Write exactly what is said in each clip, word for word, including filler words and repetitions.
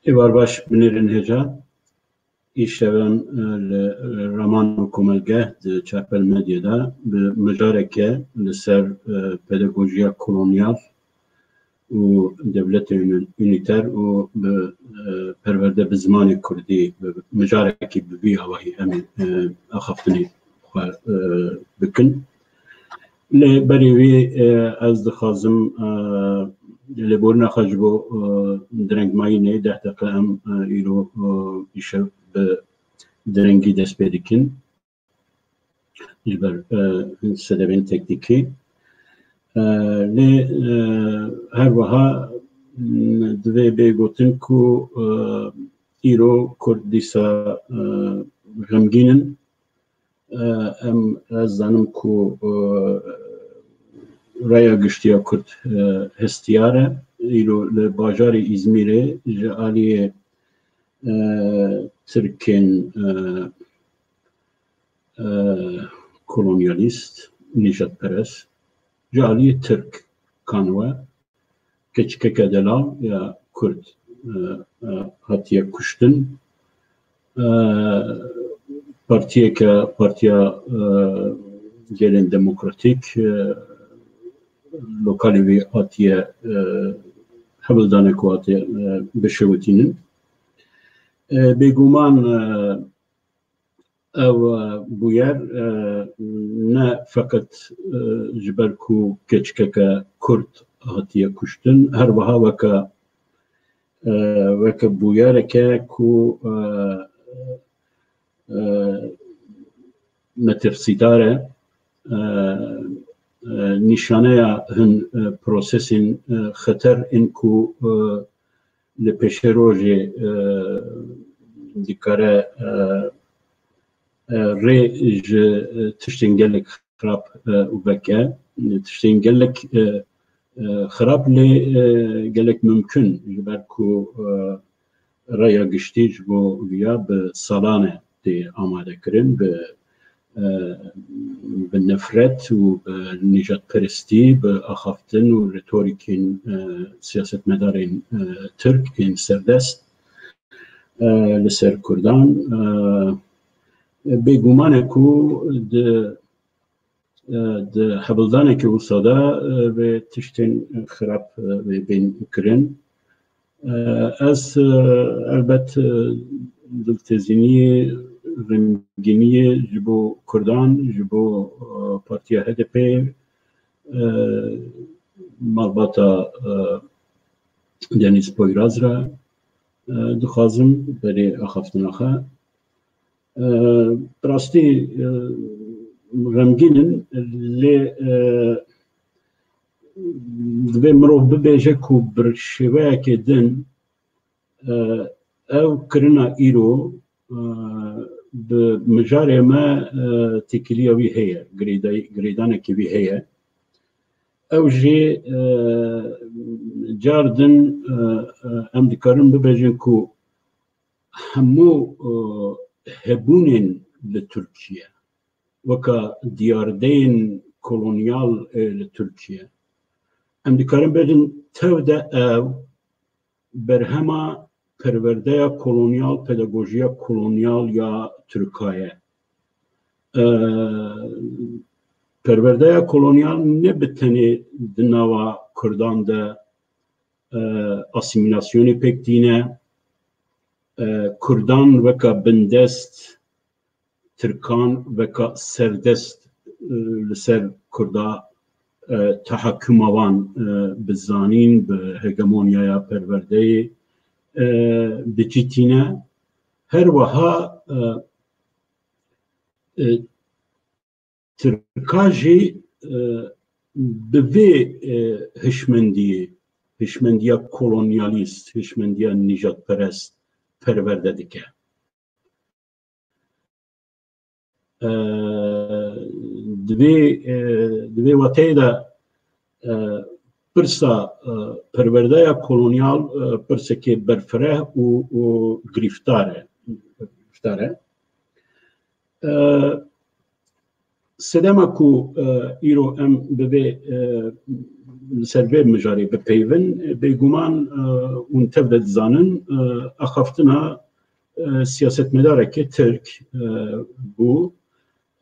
Êvar baş, binêrin hêja. Îşevan, e, li Raman û Komelgeh di Çarpel Medyê de bi mijareke li ser, e, pedagojiya kolonyal û dewletê uni-, unîter û bi, e, perwerde bi zimanê kurdî, bi mijarekî bi vî awahî em ê, e, axaftinê xwe, e, bikin. Lê berê wî, e, ez dixwazim, e, lêborîna xwe ji bo, e, direngmayînê deh deqe em, e, îro, e, îşev bi direngî dest pê dikin. Ji ber, e, sedemên teknîkî. E, lê, e, her wiha, m, divê bê gotin ku, e, îro Kurd dîsa, e, xemgîn in. E, em, ez zanim ku, e, raya giştî ya Kurd, e, hestiyar e. Îro li bajarê Îzmîrê ji aliyê, e, Tirkên, e, e, kolonyalîst, nîjadperest, ji aliyê Tirkan we keçikeke delal ya Kurd, e, e, hatiye kuştin. E, partiyeke, Partiya, e, Gelên Demokratîk, e, lokalê wî hatiye, e, hevildanek hatiye, e, bişewitînin. E, bêguman, e, Ev, e, bûyer, e, ne feqet, e, ji ber ku keçikeke Kurd hatiye kuştin, her wiha weke, e, weke bûyereke ku, e, e, metirsîdar e, e, e, nîşaneya hin, e, prosesên, e, xeter in ku, e, li pêşerojê, e, dikare, e, e, rê ji, e, tiştên gelek xirab, e, veke. Tiştên gelek, e, e, xirab lê, e, gelek mimkun, ji ber ku, e, raya giştî ji bo viya bi salan e tê amadekirin, bi e, bi nefret û bi nîjadperestî, bi axaftin û retorîkên, e, siyasetmedarên, e, Tirk ên serdest, e, li ser Kurdan. E, bêguman e ku di, e, di hevildaneke wisa de, e, vê tiştên xirab, e, vê bên kirin. Ez, e, elbet, e, diltezîniyê, xemgîniyê ji bo Kurdan, ji bo, e, Partiya H D P, e, malbata, e, Deniz Poyraz re, e, dixwazim berê axaftina xwe. E, bi rastî, e, xemgîn in, lê, e, divê mirov bibêje ku bi şêweyekê din, e, ev kirina îro, e, bi mijarê me, e, têkiliya wî heye, girêday-, girêdanekê wî heye. Ew jî, e, car din, e, e, em dikarin bibêjin ku hemû, e, hebûnên li Tirkiye, weka diyardeyên kolonyal, e, li Tirkiye, em dikarin bêjin tev de ew berhema perwerdeya kolonyal, pedagojiya kolonyal ya Tirka ye. E, perwerdeya kolonyal ne bi tenê di nava Kurdan de, e, asîmîlasyonê pêk tîne, e, Kurdan weka bindest, Tirkan weka serdest, e, li ser Kurda, e, tehakuma wan, e, bi zanîn, bi hegemonyaya perwerdeyê, e, bi cî tîne. Her wiha, e, e, Tirka jî, e, bi vê, e, hişmendiyê, hişmendiya kolonyalîst, hişmendiya nîjadperest perwerde dike. E, di vê, e, di vê wateyê de, e, pirsa, e, perwerdeya kolonyal, e, pirsekê berfireh û, û girîftar e. Girîftar e. E, sedema ku, e, îro em bi vê, e, li ser vê mijarê bipeyvin, e, bêguman, e, hûn tev de dizanin, e, axaftina, e, siyasetmedarekê Tirk, e, bû.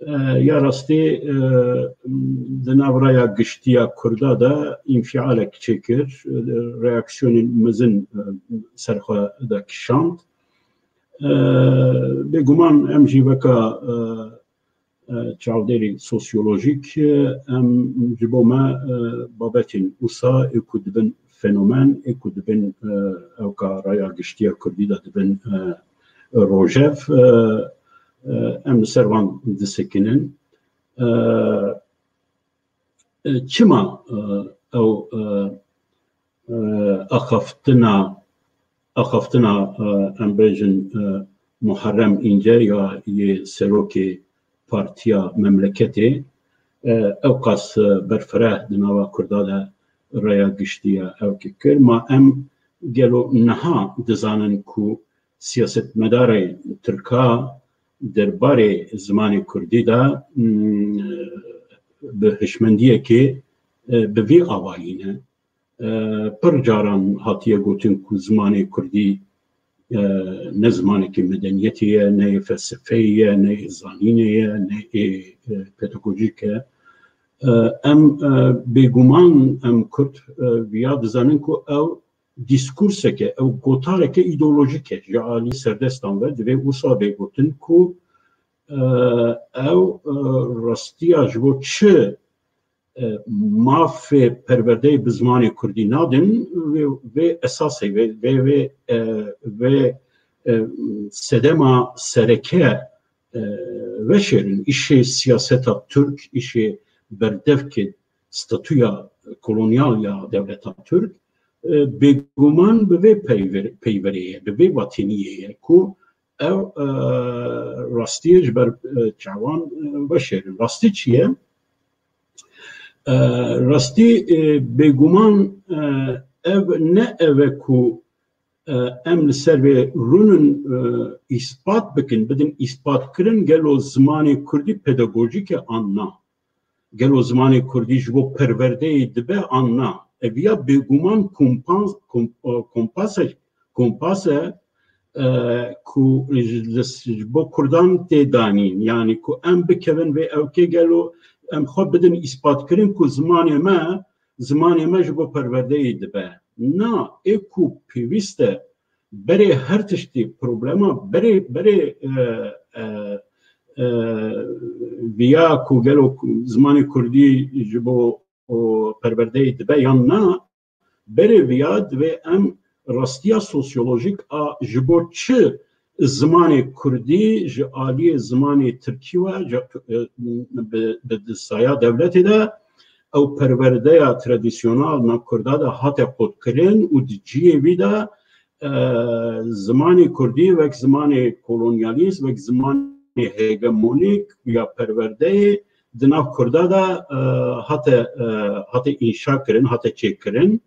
E, ya rastî, e, di nav raya giştî ya Kurda de înfialek çêkir, e, reaksiyonên mezin, e, ser xwe de kişand. E, bêguman em jî weka, e, e, çavdêrî sosyolojîk, e, em ji bo me, e, babetên wisa ê ku dibin fenomen, ê ku dibin, e, ewka raya giştî ya Kurdî de dibin, e, rojev, e, e, em li ser van disekinin. E, e, çima, e, ew, e, e, axaftina, axaftina, e, em bêjin, e, Muharrem Înce ya yê serokê Partiya Memleketê, e, ewqas, e, berfireh di nava Kurda de raya giştî ya ewkê kir. Ma em gelo niha dizanin ku siyasetmedarê Tirka derbarê zimanê Kurdî de, mm, bi hişmendiyekê, e, bi vî awayî ne. E, pir caran hatiye gotin ku zimanê Kurdî, e, ne zimanekî medeniyetê ye, ne yê felsefeyê ye, ne yê zanînê ye, ne yê, e, pedagojîk e. E, em, e, bêguman em Kurd, e, viya dizanin ku ew dîskurseke, ew gotareke îdeolojîk e. Ji alî serdestan ve divê wisa bê gotin ku, e, ew, e, rastiya ji bo çi, e, mafê perwerdeyê bi zimanê Kurdî nadin, vê, vê esasê, vê, vê, vê, e, vê, e, sedema sereke, e, veşêrin. Îşê siyaseta Tirk, îşê berdevkê statûya kolonyal ya dewleta Tirk, e, bêguman bi vê peyver-, peyverê ye, bi vê vateniyê ye ku ew, e, rastiyê ji ber, e, çavan, e, veşêrin. Rastî çi ye? E, rastî, e, bêguman, e, ev ne ev e ku, e, em li ser vê rûnin, e, îspat bikin, bidin îspat kirin gelo zimanê Kurdî pedagojîk e an na? Gelo zimanê Kurdî ji bo perwerdeyê dibe an na? Ev ya bêguman kompans-, kom-, e, kompas e, kompas e, e, ku ji, ji bo Kurdan tê danîn. Yanî ku em bikevin vê ewkê gelo em xwe bidin îspat kirin ku zimanê me, zimanê me ji bo perwerdeyê dibe. Na, ê ku pêwîst e berê her tiştî problema, berê, berê, e, e, e, viya ku gelo zimanê Kurdî ji bo, o, perwerdeyê dibe yan na, berê viya divê em rastiya sosyolojîk a ji bo çi zimanê Kurdî ji aliyê zimanê Tirkî ve, ji, e, bi, bi di saya dewletê de ew perwerdeya tradisyonal na Kurda de hate qutkirin û di cihê wî de, e, zimanê Kurdî wek zimanê kolonyalîst, wek zimanê hegemonîk ya perwerdeyê di nav Kurda de, e, hate, e, hate înşa kirin, hate çêkirin.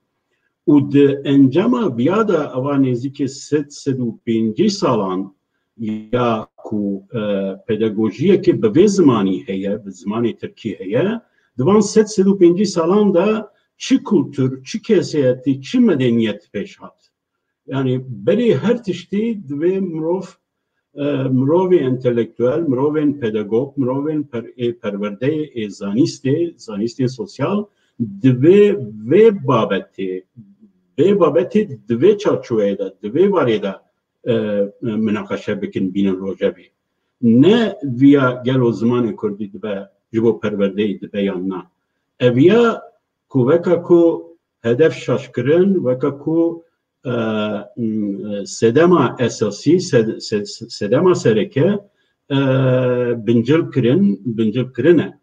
Û di encama viya de ewa nêzîkî sed, sed û pêncî salan ya ku, e, pedagojiyekê bi vê zimanî heye, bi zimanê tirkî heye, di van sed, sed û pêncî salan de çi kultur, çi kesayetî, çi medeniyet pêş hat? Yanî berê her tiştî divê mirov, e, mirovê entelektuel, mirovên pedagog, mirovên per-, ê perwerdeyê, ê zanîstê, zanîstên sosyal, divê vê babetê, vê babetê di vê çarçoveyê de, di vê warê de, e, e, minaqeşe bikin, bînin rojevê. Ne viya gelo zimanê kurdî dibe ji bo perwerdeyê dibe yan na. Ev ya ku weka ku hedef şaşkirin, weka ku, e, m, sedema esasî, sed-, se-, se-, sedema sereke, e, bincil kirin, bincil kirine.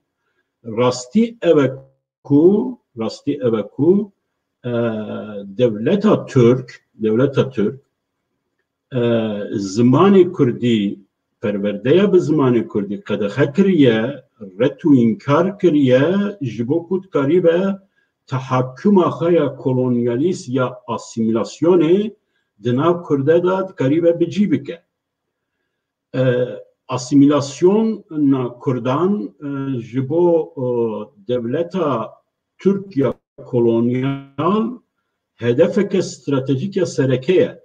Rastî ev e ku, rastî ev e ku e, dewleta Tirk, dewleta Tirk, e, zimanê Kurdî, perwerdeya bi zimanê Kurdî qedexe kiriye, red û înkar kiriye, ji bo ku dikarîbe tehakkuma xwe ya kolonyalîst ya asîmîlasyonê di nav Kurde de dikarîbe bi cî bike. E, asîmîlasyona Kurdan, e, ji bo, e, dewleta Tirk ya kolonyal hedefeke stratejîk ya sereke ye.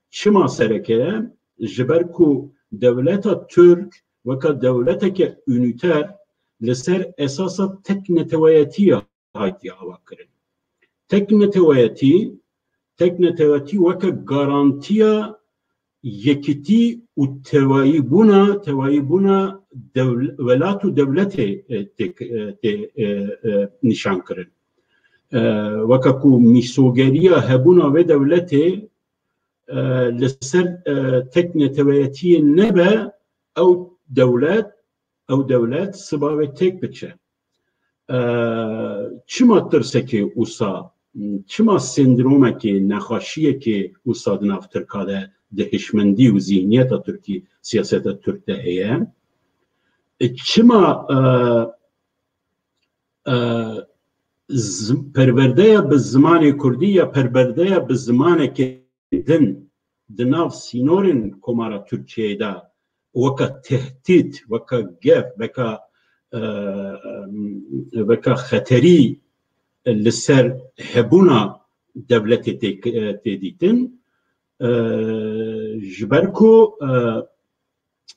Çima sereke ye? Ji ber ku dewleta Tirk weke dewleteke unîter li ser esasa tekneteweyetî ya hatiye avakirin. Tekneteweyetî, tekneteweyetî weke garantiya yekîtî û tevayîbûna, tevayîbûna dewl-, welat û dewletê, e, tê, e, tê, e, e, nîşan kirin. E, weke ku mîsogeriya hebûna vê dewletê, e, li ser, e, tekneteweyetiyê nebe, ew dewlet, ew dewlet siba wê têk biçe. E, çima tirsekê wisa, çima sendromekê, nexweşiyekê wisa di nav Tirka de di hişmendî û zihniyeta Tirkî, siyaseta Tirk de heye? E, çima, e, e, z-, perwerdeya bi zimanê Kurdî ya perwerdeya bi zimanekê din di nav sînorên Komara Tirkiyeyê de weke tehdît, weke gef, weke, e, weke xeterî li ser hebûna dewletê tê, tê dîtin. E, ji ber ku, e,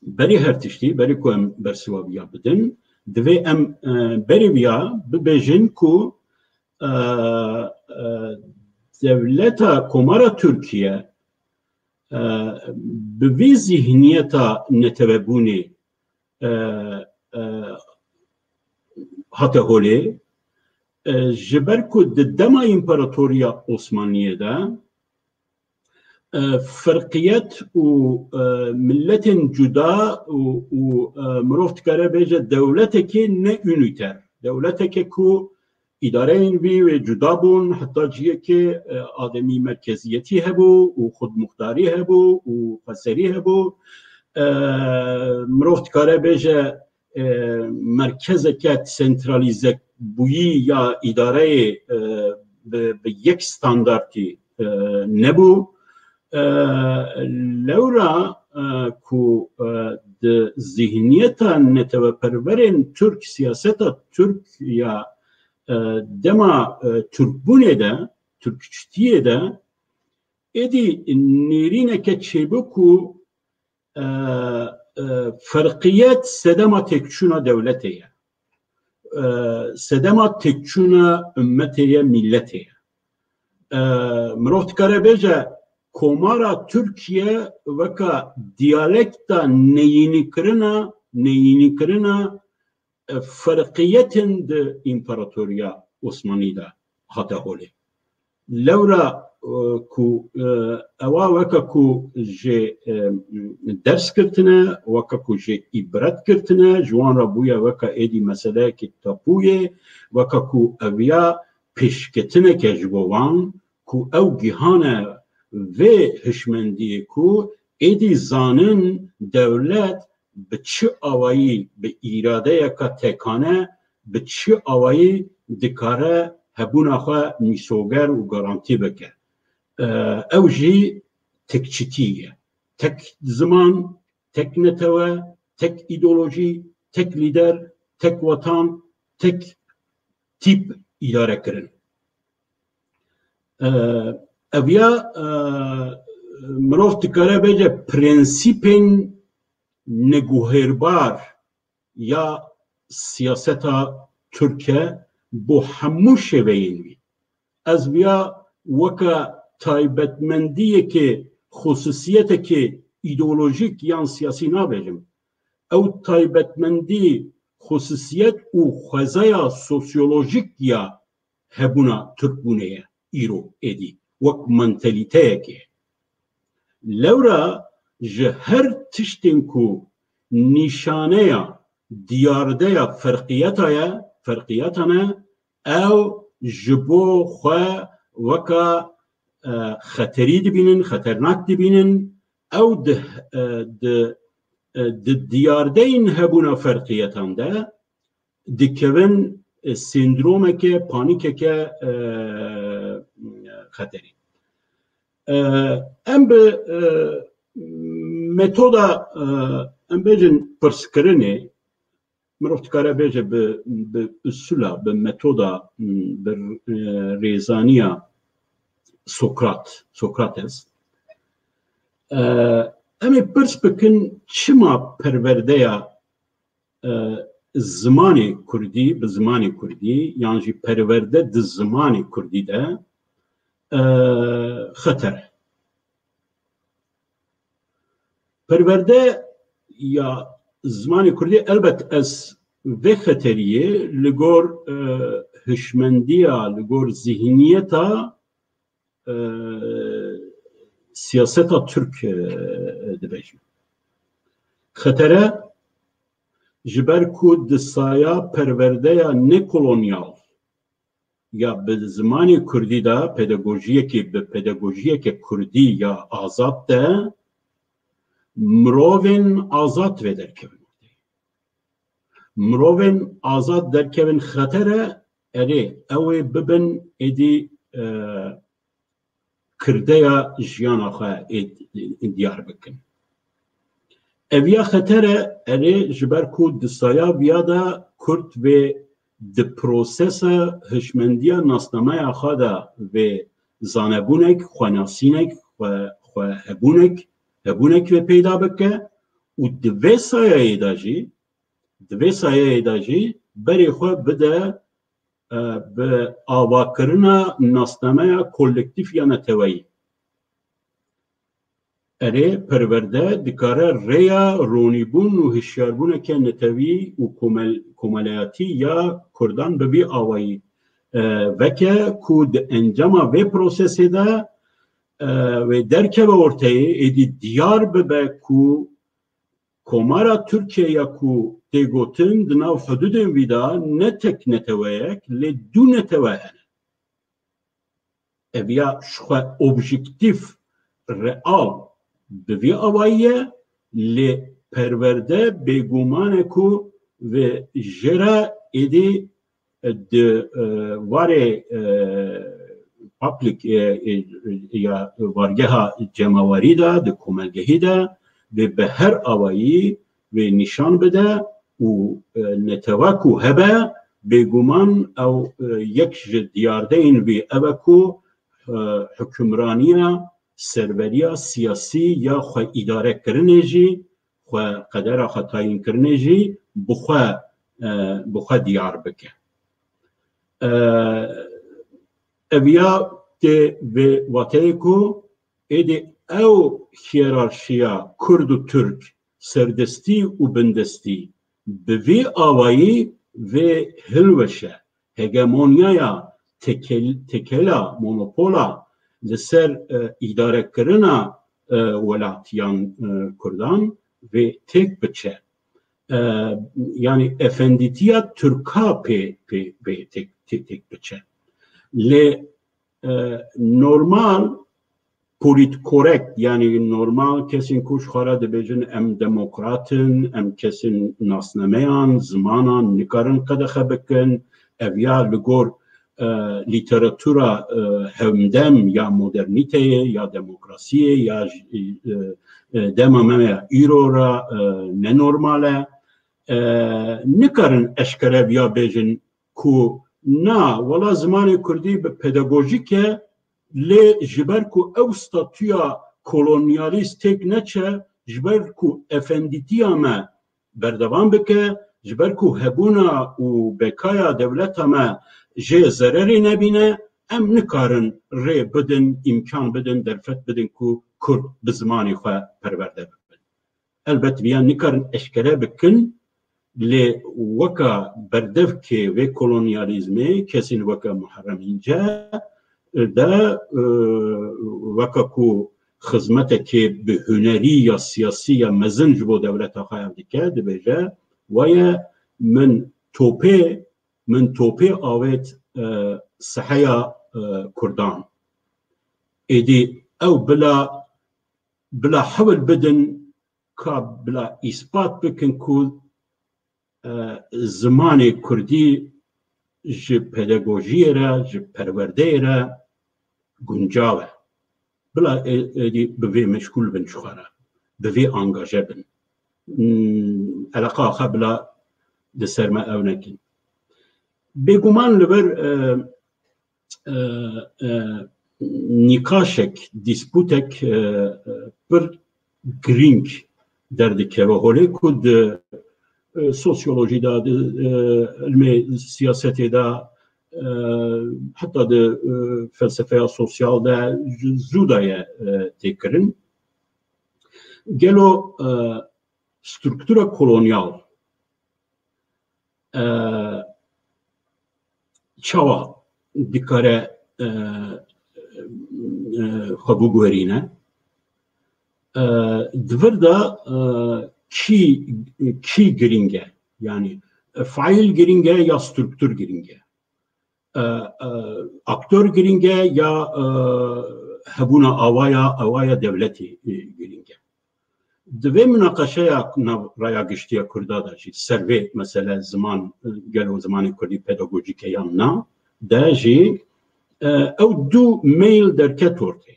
berî her tiştî, berî ku em bersiva viya bidin, divê em, e, berî viya bibêjin ku, e, e, dewleta Komara Tirkiye, e, bi vî zihniyeta netewebûnê, e, e, hate holê, e, ji ber ku di dema Împaratoriya Osmaniyê de, e, ferqiyet û, e, miletên cuda û, û, e, mirov dikare bêje dewletekê ne unîter, dewleteke ku îdareyên vî wê cuda bûn, heta cihekê, e, ademî merkeziyetî hebû û xudmuxtarî hebû û xweserî hebû. E, mirov dikare bêje, e, merkezeke sentralîze bûyî ya îdareyê, e, bi, bi yek standartî, e, nebû. E, lewra, e, ku, e, di zihniyeta neteweperwerên Tirk, siyaseta Tirk ya, e, dema, e, Tirkbûnê de, Tirkçitiyê de, êdî nêrîneke çêbû ku, e, e, ferqiyet sedema têkçûna dewletê ye. E, sedema têkçûna ummetê ye, mîletê ye. E, mirov dikare bêje, Komara Tirkiye weka diyalekta neyînîkirina, neyînîkirina, e, ferqiyetên di Împaratoriya Osmanî de hate holê. Lewra, e, ku, e, ewa weke ku jê, e, ders girtine, weke ku jê îbret girtine, ji wan re bûye weke êdî meseleyekî tapûyê, weke ku eviya pêşketineke ji bo wan, ku ew gihane vê hişmendiyê ku êdî zanin dewlet bi çi awayî, bi îradeyeke tekane, bi çi awayî dikare hebûna xwe mîsoger û garantî bike. E, ew jî tekçitî ye. Tek ziman, tek netewe, tek îdeolojî, tek lîder, tek wetan, tek tîp îdare kirin. E, ev ya, e, mirov dikare bêje prensîpên neguhêrbar ya siyaseta Tirk e bo hemû şêveyên wî. Ez viya weke taybetmendiyekê, xusûsiyetekê îdeolojîk yan siyasî nabêjim. Ew taybetmendî, xusûsiyet û xwezaya sosyolojîk ya hebûna Tirkbûnê ye îro êdî, wek mantalîteyekê. Lewra ji her tiştên ku nîşaneya, diyardeya ferqiyeta ye, ferqiyeta ne, ew ji bo xwe weka, e, xeterî dibînin, xeternak dibînin. Ew di, e, di, e, di diyardeyên hebûna ferqiyetan de dikevin, e, sîndromeke, panîkeke, e, xeterî. E, em bi, e, metoda, e, em bêjin, pirskirinê, mirov dikare bêje bi, bi usula, bi metoda, bi, e, rêzaniya Sokrat, Sokrates. E, em ê pirs bikin, çima perwerdeya, e, zimanê kurdî, bi zimanê kurdî, yan jî perwerde di zimanê kurdî de, e, xeter e? Perwerde ya zimanê kurdî, elbet ez vê xeteriyê li gor, e, hişmendiya, li gor zihniyeta, e, siyaseta Tirk, e, dibêjim. Xetere ji ber ku di saya perwerdeya nekolonyal ya bi zimanê kurdî de, pedagojiyekê, bi pedagojiyeke kurdî ya azad de, mirovên azad vê derkevin. Mirovên azad derkevin xeter e, erê, ew ê bibin êdî, e, kirdeya jiyana xwe ê, ê diyar bikin. Eviya xeter e, erê, ji ber ku di saya viya de Kurd vê di prosesa hişmendiya nasnameya xwe de vê zanebûnek, xwenasînek, xwe, xwe hebûnek, hebûnek vê peyda bike û di vê sayeyê de jî, di vê sayeyê de jî berê xwe bide, e, bi avakirina nasnameya kolektîf ya neteweyî. Erê, perwerde dikare rêya ronîbûn û hişyarbûneke netewî û komel-, komeleyatî ya Kurdan bi vî awayî, e, veke ku di encama vê prosesê de, e, wê derkeve orteyê, êdî diyar bibe ku Komara Tirkiye ya ku tê gotin, di nav hududên wî de ne tek neteweyek, lê du netewe hene. Ev ya ji xwe objektîf, real bi vî awayî ye, lê perwerde bêguman e ku vê jê re êdî di, e, warê, e, public, e, e, ya wargeha cemawerî de, di komelgehî de, vê bi her awayî vê nîşan bide û, e, netewe ku hebe, bêguman ew, e, yek ji diyardeyên wî ev e ku, e, hukimraniya, serweriya siyasî ya xwe îdarekirinê jî, xwe qedera xwe tayînkirinê jî bi xwe, e, bi xwe diyar bike. E, ev ya tê vê wateyê ku êdî ew hiyerarşiya Kurd û Tirk, serdestî û bindestî, bi vî awayî vê hilweşe, hegemonyaya tekel-, tekela, monopola li ser, e, îdarekirina, e, welat yan, e, Kurdan vê têk biçe. E, yanî efendîtiya Tirka pê, pê, pê têk, tê-, têk biçe. Lê, e, normal, polîtkorekt, yanî normal kesên ku ji xwe re dibêjin em demokrat in, em kesên nasnameyan, zimanan nikarin qedexe bikin, ev ya li gor, e, lîteratura, e, hevdem ya modernîteyê, ya demokrasiyê, ya ji, e, e, dema me ya îro re, e, nenormal e. E, nikarin eşkere viya bêjin ku na, wela zimanê kurdî bi pedagojîk e, lê ji ber ku ew statûya kolonyalîst têk neçe, ji ber ku efendîtiya me berdewam bike, ji ber ku hebûna û bekaya dewleta me jê zererê nebîne, em nikarin rê bidin, îmkan bidin, derfet bidin ku Kurd bi zimanê xwe perwerde bibin. Elbet viya nikarin eşkere bikin, lê weka berdevkê vê kolonyalîzmê kesên weke Muharrem Înce de, e, weke ku xizmetekê bi hunerî ya siyasî ya mezin ji bo dewleta xwe ev dike, dibêje, weye min topê, min topê avêt, e, seheya e, Kurdan. Êdî ew bila, bila hewl bidin ka bila îspat bikin ku, e, zimanê Kurdî ji pedagojiyê re, ji perwerdeyê re guncav e. Bila ê-, êdî bi vê meşgûl bin ji xwe re, bi vê angaje bin. Hmm, eleqa xwe bila di ser me ew nekin. Bêguman li vir, e, e, e, nîqaşek, dîspûtek, e, e, pir girîng derdikeve holê ku di, e, sosyolojî de, di, e, ilmê siyasetê de, e, heta di, e, felsefeya sosyal de ji zû de ye, e, têkirin. Gelo, e, struktura kolonyal, e, çawa dikare, e, e, xwe biguherîne? E, di vir de, e, kî, kî girîng e? Yanî, e, faîl girîng e ya struktur girîng e? E, e, aktor girîng e ya, e, hebûna awaya, awaya dewletê, e, girîng e? Di vê munaqeşeya nav raya giştî ya Kurda de jî ser vê mesele ziman, gelo zimanê Kurdî pedagojîk e yan na de jî, e, ew du meyl derket ortê.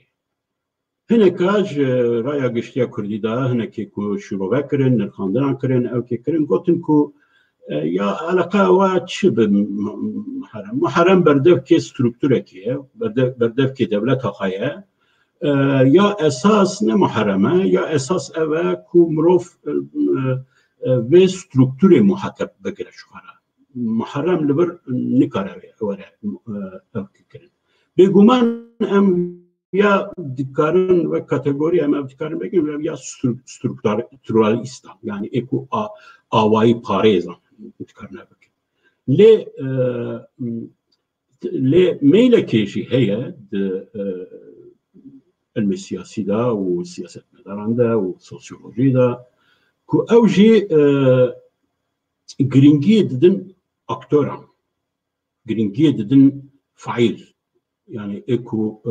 Hineka ji raya giştî ya Kurdî de hinekê ku şîrove kirin, nirxandina kirin, ew kê kirin, gotin ku, e, ya eleqa wa çi bi Muharrem? Muharrem berdevkê strukturekê ye, berdev-, berdevkê dewleta xwe ye. E, ya esas ne Muharrem e, ya esas ev e ku mirov, e, e, vê strukturê muhateb bigire ji xwe re. Muharrem li vir nikare were, e, ev kirin. Bêguman em ya dikarin wek kategorî em ev dikarin vekin, ev ya stru-, strukturalîstan, yani ê ku a-, awayî parêzan dikarin ev bikin. Lê, e, Lê meylekê jî heye di, e, ilmê siyasî de û siyasetmedaran de û sosyolojî de ku ew jî, e, girîngiyê didin aktoran, girîngiyê didin faîl. Yani ê ku,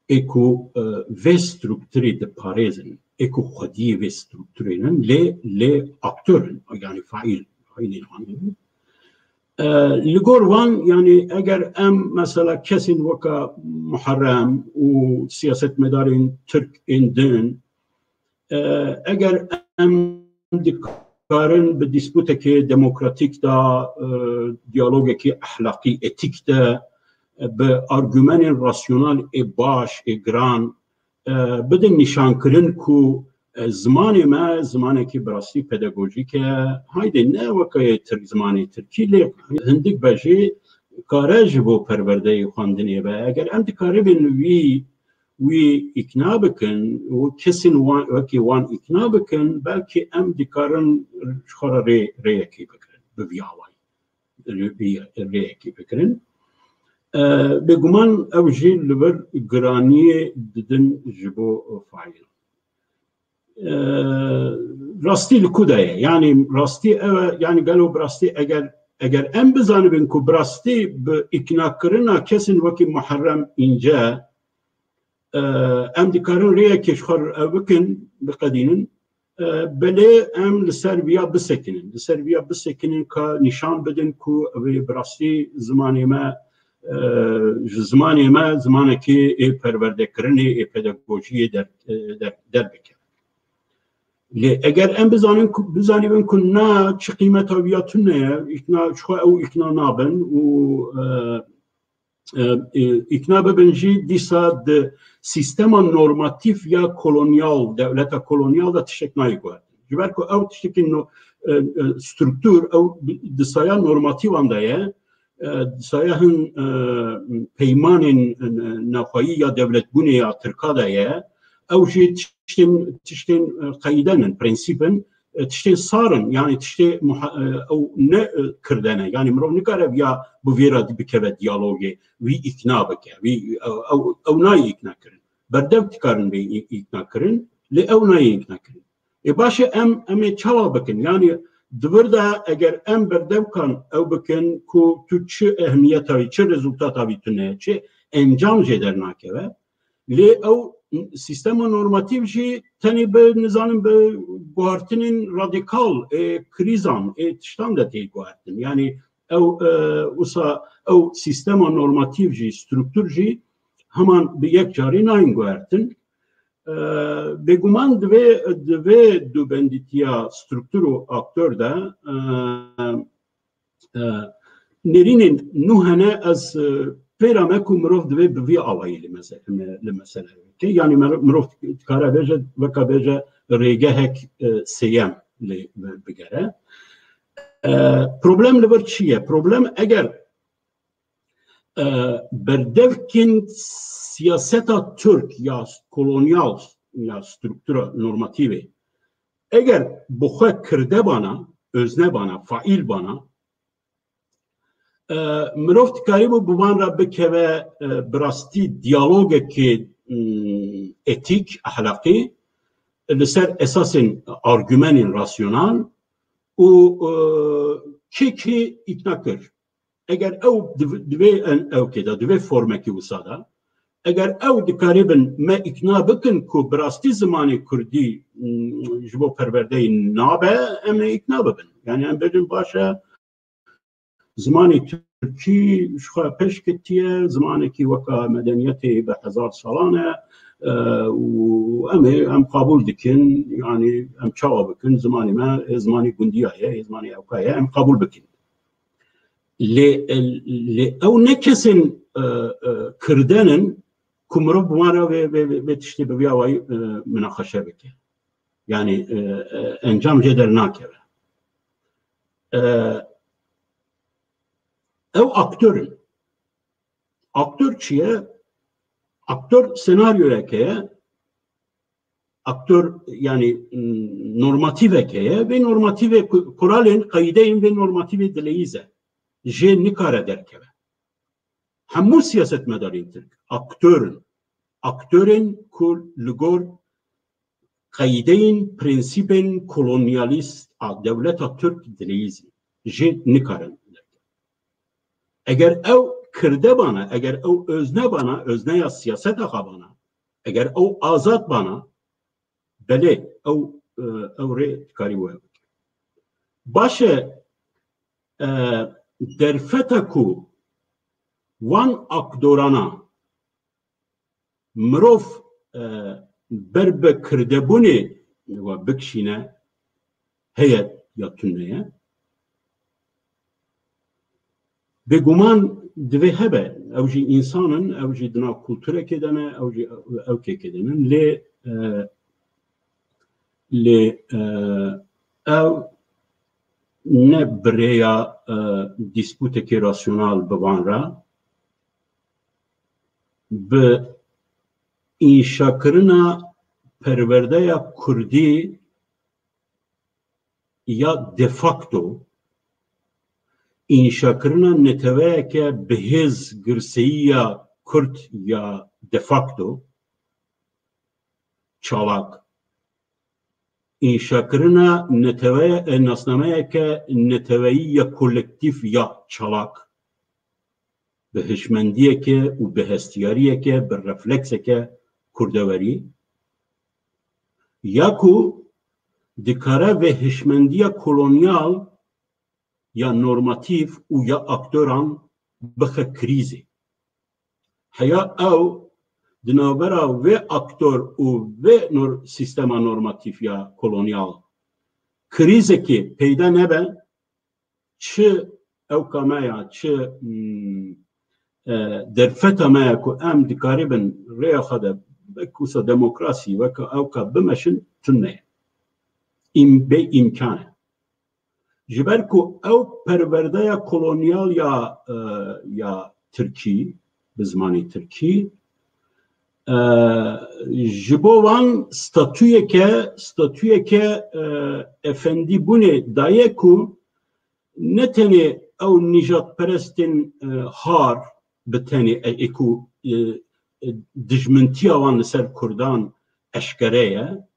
e, ê ku, e, vê strukturê diparêzin, ê ku xwediyê vê strukturê nin, lê, lê aktor in, yani faîl, faîlên wan in. E, li gor van, yani eger em mesela kesên weka Muharrem û siyasetmedarên Tirk ên din, e, eger em dikarin bi dîspûtekê demokratîk de, e, diyalogekî ehlaqî, etîk de, e, bi argumenên rasyonal ê baş, ê giran, e, bidin nîşankirin ku, e, zimanê me zimanekî bi rastî pedagojîk e. Haydê ne weke yê Tirk, zimanê Tirkî, lê hindik be jî kare ji bo perwerdeyê xwendinê be. Eger em dikaribin wî, wî îkna bikin û kesên wan, wekî wan îkna bikin, belkî em dikarin ji xwe re rê-, rêyekê bigirin, bi vî awayî rê-, rê-, rêyekê bigirin. E, bêguman ew jî li vir giraniyê didin ji bo faîl. E, rastî li ku de ye? Yani rastî ew e, yani gelo bi rastî eger, eger em bizanibin ku bi rastî bi îknakirina kesên wekî Muharrem Înce, e, em dikarin rêyekê ji xwe re ew bikin, biqedînin, e, belê em li ser viya bisekinin. Li ser viya bisekinin ka nîşan bidin ku ew ê bi rastî zimanê me, e, ji zimanê me zimanekî ê perwerdekirinê, ê pedagojiyê der, e, der, derbike. Lê eger em bizanin ku, bizanîbin ku na çi qîmeta viya tune ye, îkna, ji xwe ew îkna nabin û, e, e, e, îkna bibin jî dîsa di sîstema normatîf ya kolonyal, dewleta kolonyal de tiştek nayê guhertin. Ji ber ku ew tiştekî no-, e, e, struktur, ew di saya normatîvan de ye, e, di saya hin, e, peymanên, e, navxweyî ya dewletbûnê ya Tirka de ye, ew jî tiştên, tiştên, e, qeyden in, prensîp in, e, tiştê sar in, yani tiştê muha-, e, ew ne, e, kirdene. Yani mirov nikare viya bi vê re bikeve diyalogê, wî îkna bike, wî, e, ew, ew nayê îkna kirin. Berdev dikarin bê î-, îkna kirin, lê ew nayê îkna kirin. Ê baş e em, em ê çawa bikin? Yani di vir de eger em berdev kan ew bikin ku tu çi ehmiyeta wî, çi rezultata wî tune ye, çi encam jê dernakeve. Lê ew sîstema normatîf jî tenê bi, nizanim, bi guhartinên radîkal, ê krîzan, ê tiştan de tê guhartin. Yanî ew, e, wisa ew sîstema normatîf jî, struktur jî heman bi yek carî nayên guhertin. E, bêguman divê, divê dubendîtiya struktur û aktor de, e, e, nêrînên nû hene, ez, e, pêra me ku mirov divê bi vî awayî li mese-, me-, li mesele bike. Yanî mer-, mirov dikare bêje, weka bêje rêgehek, e, sêyem lê bi-, bigere. E, problem li vir çi ye? Problem eger, e, berdevkên siyaseta Tirk ya kolonyal ya struktura normatîvê eger bi xwe kirde bana, özne bana, faîl bana, e, mirov dikarîbû bi van re bikeve, e, bi rastî diyalogekê, m, etîk, ehlaqî, li ser esasên argumenên rasyonal û, e, kê kê îkna kir. Eger ew div-, divê en-, ewkê de, divê formekî wisa de, eger ew dikaribin me îkna bikin ku bi rastî zimanê kurdî, m, ji bo perwerdeyê nabe, em ê îkna bibin. Yanî em bêjin baş e, zimanê tirkî ji xwe pêş ketiye, zimanekî weka medeniyetê bi hezar salan e, e, û em ê, em qabûl dikin, yanî em çawa bikin, zimanê me, ê zimanê gundiya ye, ê zimanê ewka ye, em qabûl bikin. Lê, lê ew ne kesên, e, e, kirden in ku mirov bi wan re vê, vê, vê, vê tiştê bi vî awayî, e, minaqeşe bike. Yanî, e, e, encam jê dernakeve. E, ew aktor in. Aktor çi ye? Aktor senaryoyek heye. Aktor, yanî, m, normatîvek heye. Vê normatîvê ku-, kuralên, qeydeyên vê normatîvê dileyîze. Jê nikare derkeve. Hemû siyasetmedarên Tirk aktor in. Aktorên ku li gor qeydeyên, prensîpên kolonyalîst a dewleta Tirk dileyîzin. Jê nikarin. Eger ew kirde bana, eger ew özne bana, özneya siyaseta xwe bana, eger ew azad bana, belê ew, e, ew rê dikarî were bike. Baş e, e, derfeta ku wan akdorana mirov, e, ber bi kirdebûnê we bikişîne, heye ya tune ye. Bêguman divê hebe. Ew jî însan in, ew jî di nav kulturekê de ne, ew jî ewkekê de ne. Lê, e, lê, e, ew ne bi rêya, e, dîspûtekê rasyonal bi van re, bi înşakirina perwerdeya kurdî ya de facto, înşakirina neteweyeke bi hêz, girseyiya kurd ya de facto, çalak, înşakirina netewe-, e, nasnameyeke neteweyî ya kolektîf ya çalak, bi hişmendiyeke û bi hestiyariyeke, bi reflekseke kurdewerî, ya ku dikare vê hişmendiya kolonyal ya normatîf û ya aktoran bixe krîzê. Heya ew di navbera vê aktor û vê nor-, sîstema normatîf ya kolonyal krîzekê peyda nebe, çi ewka me ya, çi, hmm, e, derfeta me ya ku em dikaribin rêya xwe de wek wisa demokrasî, wek ewka bimeşin, tune ye. Îm-, bê îmkan e. Ji ber ku ew perwerdeya kolonyal ya, e, ya tirkî, bi zimanê tirkî, e, ji bo wan statuyeke, statuyeke, e, efendîbûnê daye ku ne tenê ew nîjadperestên, e, har bi tenê, e, ê ku, e, e, dijmintiya wan li ser kurdan eşkere ye,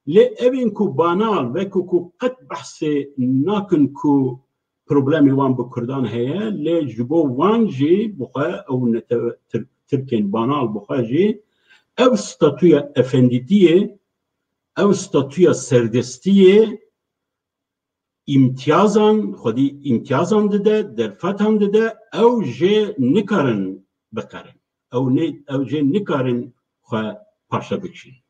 lê evên ku banal, wekî ku qet behsê nakin ku problemê wan bi kurdan heye, lê ji bo wan jî bi xwe ew netewe-, Tirk-, tirkên banal bi xwe jî ev statûya efendîtiyê, ev statûya serdestiyê îmtiyazan, xwedî îmtiyazan dide, derfetan dide, ew jê nikarin biqerin. Ew ne, ew jê nikarin xwe paşe bikişînin.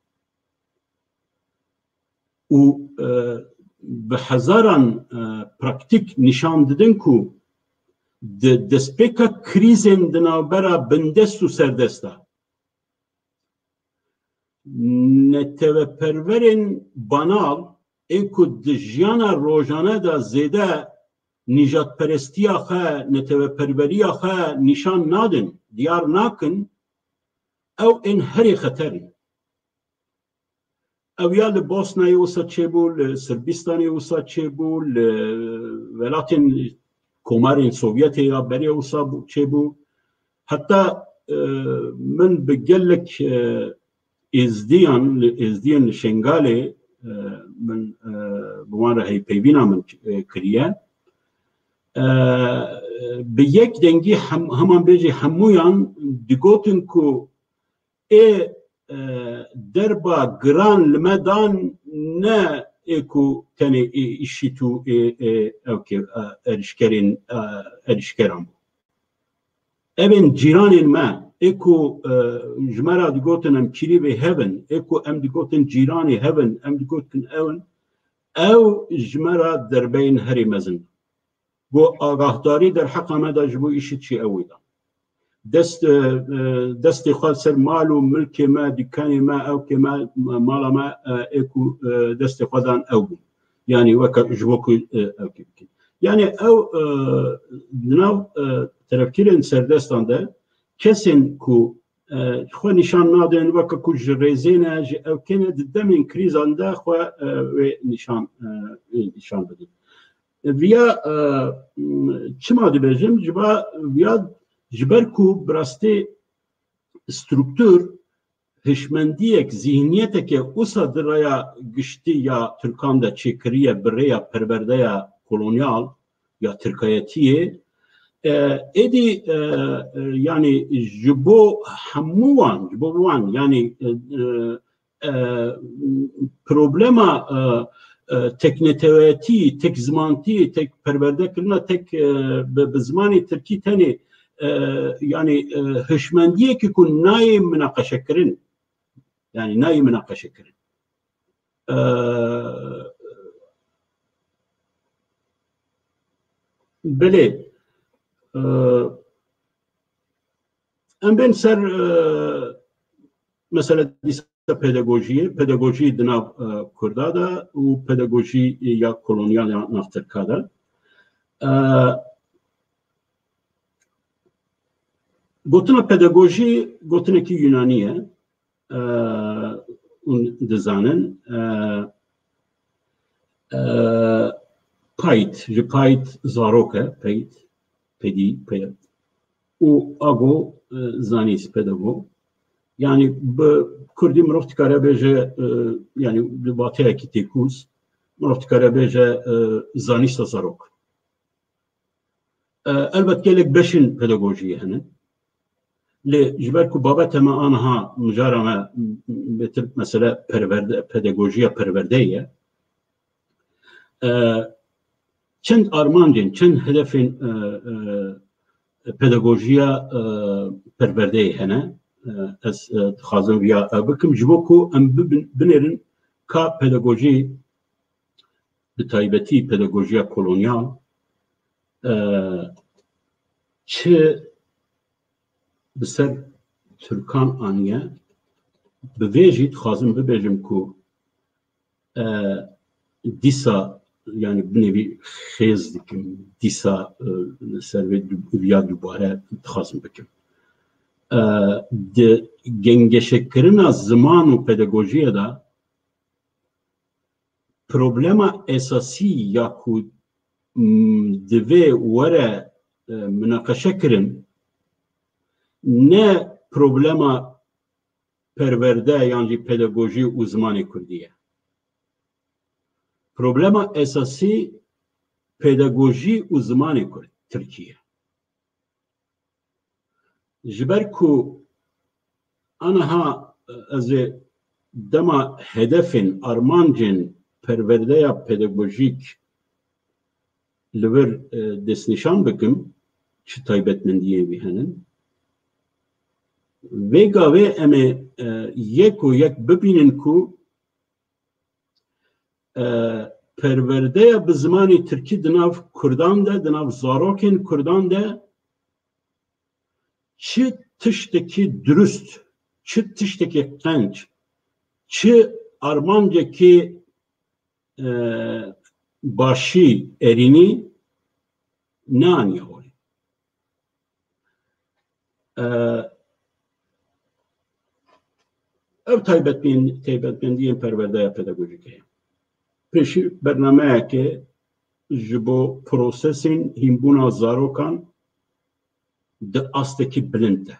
Û, e, bi hezaran, e, praktîk nîşan didin ku di destpêka krîzên di navbera bindest û serdest de neteweperwerên banal ê ku di jiyana rojane de zêde nîjadperestiya xwe, neteweperweriya xwe nîşan nadin, diyar nakin, ew ên herî xeter in. Ew ya li Bosnayê wisa çêbû, li Sirbistanê wisa çêbû, li welatên komarên Sovyetê ya berê wisa bû, çêbû. Heta, e, min bi gelek, e, êzdiyan, li êzdiyên li Şengalê, e, min, e, bi wan re hevpeyvîna min, e, kiriye. E, bi yek dengî hem, heman bêjî hemûyan digotin ku ê, e, derba giran li me dan ne ê ku tenê ê îşît û ê, ê, ew ke, e, erişkerên, e, erişkeran bû. Ev ên cîranên me, ê ku, e, ji me re digotin em kîrîvê hev in, ê ku em digotin cîranê hev in, em digotin ew in, ew ji me re derbeyên herî mezin. Ku agahdarî derheqa me de ji bo îşît jî ew wê da. Dest, e, e, destê xwe ser mal û milkê me, dîkanê me, ewkê me, mala me, e, ê ku, e, destê xwe dan ew bûn. Yanî weke ji bo ku, e, ewkê bikin. Yanî ew, e, di nav, e, terefkirên serdestan de kesên ku, e, xwe nîşan nadin, weke ku ji rêzê ne, ji ewkê ne, di demên krîzan de xwe, e, wê nîşan, e, wê nîşan bidin. Viya, e, çima dibêjim? Ji ba, viya, ji ber ku bi rastî struktur, hişmendiyek, zîhniyeteke wisa di raya giştî ya Tirkan de çêkiriye bi rêya perwerdeya kolonyal ya Tirkayetiyê, e, êdî, e, e, yanî ji bo hemû wan, ji bo wan, yanî, e, e, e, problema, e, e, tekneteweyetî, tek zimantî, tek perwerdekirina, tek, e, bi, bi zimanê tirkî tenê, e, yanî, e, hişmendiyekî ku nayê minaqeşekirin, yanî nayê minaqeşekirin. E, belê, e, em bên ser, e, mesela dîsa pedagojiyê, pedagojî di nav, e, Kurda de û pedagojî ya kolonyal ya nav Tirka de. E, gotina pedagojî gotinekî Yunanî ye. E, hûn dizanin. E, e, payt, ji payt zarok e, peyt, pedî, peyt. Û ago, e, zanîst, pedago. Yanî bi kurdî mirov dikare bêje, e, yanî di vateyekî têkûz, mirov dikare bêje, e, zanîsta zarok. E, elbet gelek beşên pedagojiyê hene. Lê ji ber ku babeta me aniha, mijara me bêtir mesele perwerde, pedagojiya perwerdeyê ye. E, çend armancên, çend hedefên, e, e, pedagojiya, e, perwerdeyê hene. E, ez, e, dixwazim viya ev bikim, ji bo ku em bibin-, binêrin ka pedagojî, bi taybetî pedagojiya kolonyal, e, çi bi ser Tirkan aniye, bi vê jî dixwazim bibêjim ku, e, dîsa, yanî binêvî xêz dikim, dîsa, e, ser vê du-, viya dubare dixwazim bikim. E, di gengeşekirina ziman û pedagojiyê de problema esasî ya ku, m, divê were, e, minaqeşe kirin, ne problema perwerde yan jî pedagojî û zimanê kurdî ye. Problema esasî pedagojî û zimanê kurd, tirkî ye. Ji ber ku Aniha ez ê dema hedefên, armancên perwerdeya pedagojîk li vir, e, destnîşan bikim, çi taybetmendiyên wî henin. Vê gavê em ê, e, yek û yek bibînin ku, e, perwerdeya bi zimanê tirkî di nav kurdan de, di nav zarokên kurdan de çi tiştekî dirust, çi tiştekî qenc, çi armancekî, e, başî, erînî neaniye holê. E, ev taybetmên-, taybetmendiyên perwerdeya pedagojîk heye. Pêşî bernameyeke ji bo prosesên hînbûna zarokan di astekî bilind de.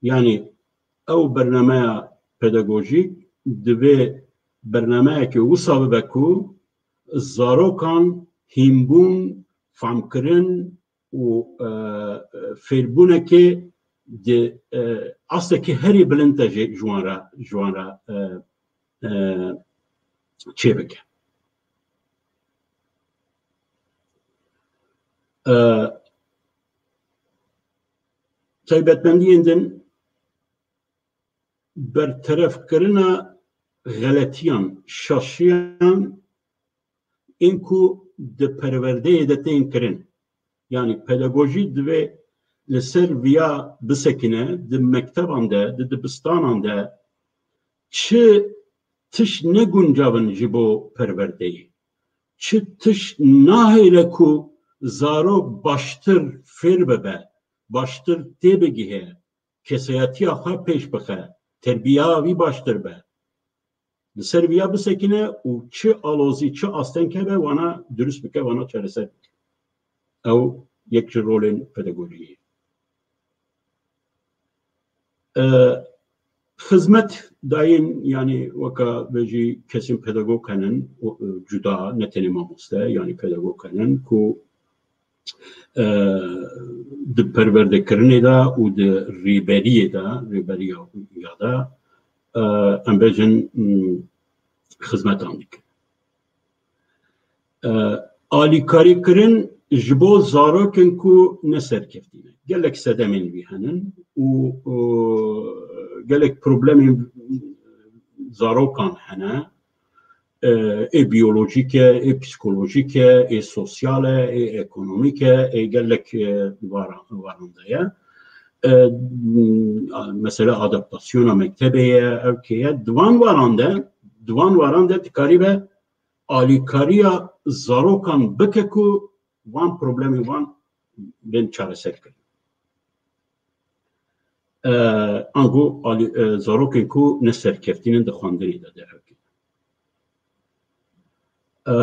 Yanî ew bernameya pedagojîk divê bernameyeke wisa bibe ku zarokan hînbûn, famkirin û, e, fêrbûnekê di, e, astekî herî bilind de jê ji wan re, ji wan re, e, e, çêbike. E, taybetmendiyên din berterefkirina xeletiyan, şaşiyan ên ku di perwerdeyê de tên kirin. Yanî pedagojî divê li ser viya bisekine, di mekteban de, di dibistanan de çi tişt ne guncav in ji bo perwerdeyê. Çi tişt nahêle ku zarok baştir fêr bibe, baştir têbigihe, kesayetiya xwe pêş bixe, terbiya wî baştir be. Li ser viya bisekine û çi alozî, çi asteng hebe, wana dirust bike, wana çareser bike. Ew yek ji rolên pedagojiyê ye. E, xizmet dayîn, yanî weka vê jî kesên pedagog henin, o, e, cuda, ne tenê mamoste, yanî pedagog henin ku, e, di perwerdekirinê de û di rêberiyê de, rêberiya ya de, e, em bêjin, m, xizmetan dikin. E, alîkarîkirin ji bo zarokên ku ne serkeftî ne. Gelek sedemên wî henin û, û gelek problemên zarokan hene. E, ê biyolojîk e, ê psîkolojîk e, ê sosyal e, ê ekonomîk e, ê gelek, e, varan, varan de ye. E, m, mesela adaptasyona mektebê ye, ew kê ye. Di van varan de, di van varan de dikaribe alîkariya zarokan bike ku van problemên wan bên çareser kirin. E, ango alî-, e, zarokên ku ne serkeftî ne di xwendinê de derheqî. E,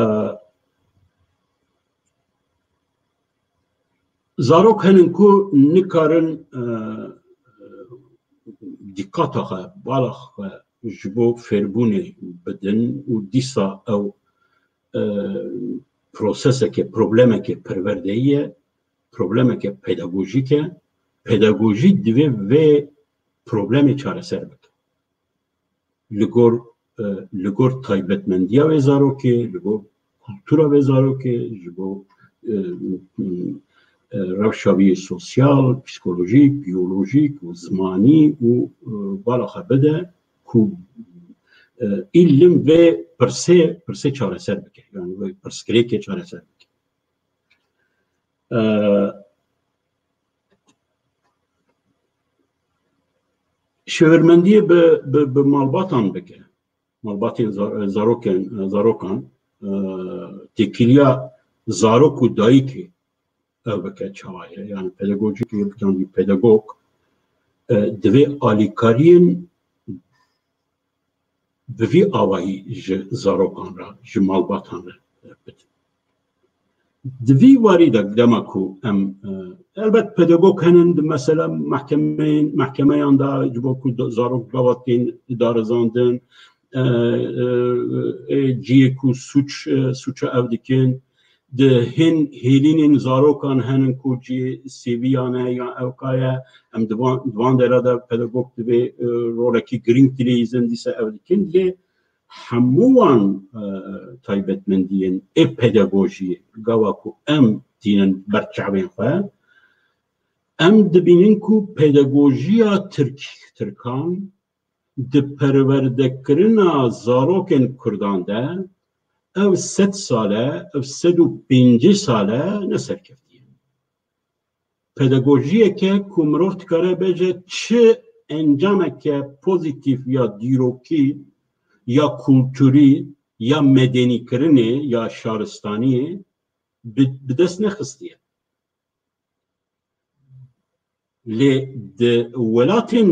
zarok henin ku nikarin, e, dîqata xwe, bala xwe ji bo fêrbûnê bidin û dîsa ew, e, proseseke, problemeke perwerdeyî ye, problemeke pedagojîk e. Pedagojî divê vê problemê çareser bike. Li gor, e, li gor taybetmendiya wê zarokê, li gor kultura vê zarokê, ji bo, e, e, rewşa wî sosyal, psîkolojîk, biyolojîk û zimanî û, e, bala xwe bide ku, e, îlim vê pirsê, pirsê çareser bike. Yani vê pirsgirêkê çareser bike. E, şêwirmendiyê bi, bi, bi malbatan bike. Malbatên za-, zarokên, zarokan, e, têkiliya zarok û dayikê ev bike çawa ye. Yani pedagojîk, yan jî pedagog, e, divê alîkariyên bi vî awayî ji zarokan re, ji malbatan re bidin. Di vî warî de dema ku em, e, elbet pedagog henin di mesela mehkemeyên, mehkemeyan de ji bo ku da-, zarok gava tên darizandin, e, e, e, cihê ku sûc, e, sûca ev dikin, Di hin hêlînên zarokan henin ku cî sêviyan e yan ewka ye, em di van, di van dera de pedagog divê, e, rolekî girîng dileyîzin, dîsa ev dikin. Lê hemû wan, e, taybetmendiyên ê pedagojiyê, gava ku em tînin ber çavên xwe, em dibînin ku pedagojiya Tirk, Tirkan di perwerdekirina zarokên Kurdan de ev sed sal e, ev sed û pêncî sal e ne serkevtî ye. Pedagojiyeke ku mirov dikare bêje çi encameke pozîtîf ya dîrokî, ya kulturî, ya medenîkirinê, ya şaristaniyê bi, bi dest nexistiye. Lê di welatên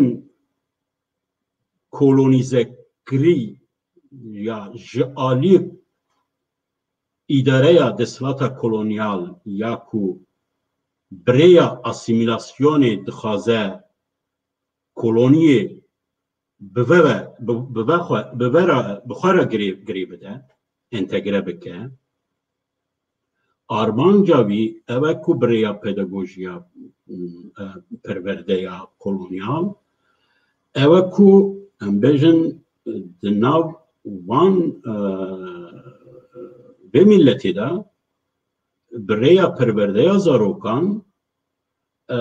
kolonîzekirî ya ji alî îdareya desthilata kolonyal ya ku bi rêya asîmîlasyonê dixwaze koloniyê bi ve, bi, bi ve xwe, bi ve re, bi xwe re girê, girê bide, entegre bike. Armanca wî ew e ku bi rêya pedagojiya, e, perwerdeya kolonyal, ew e ku em bêjin di nav van, e, vê miletê de bi rêya perwerdeya zarokan, e,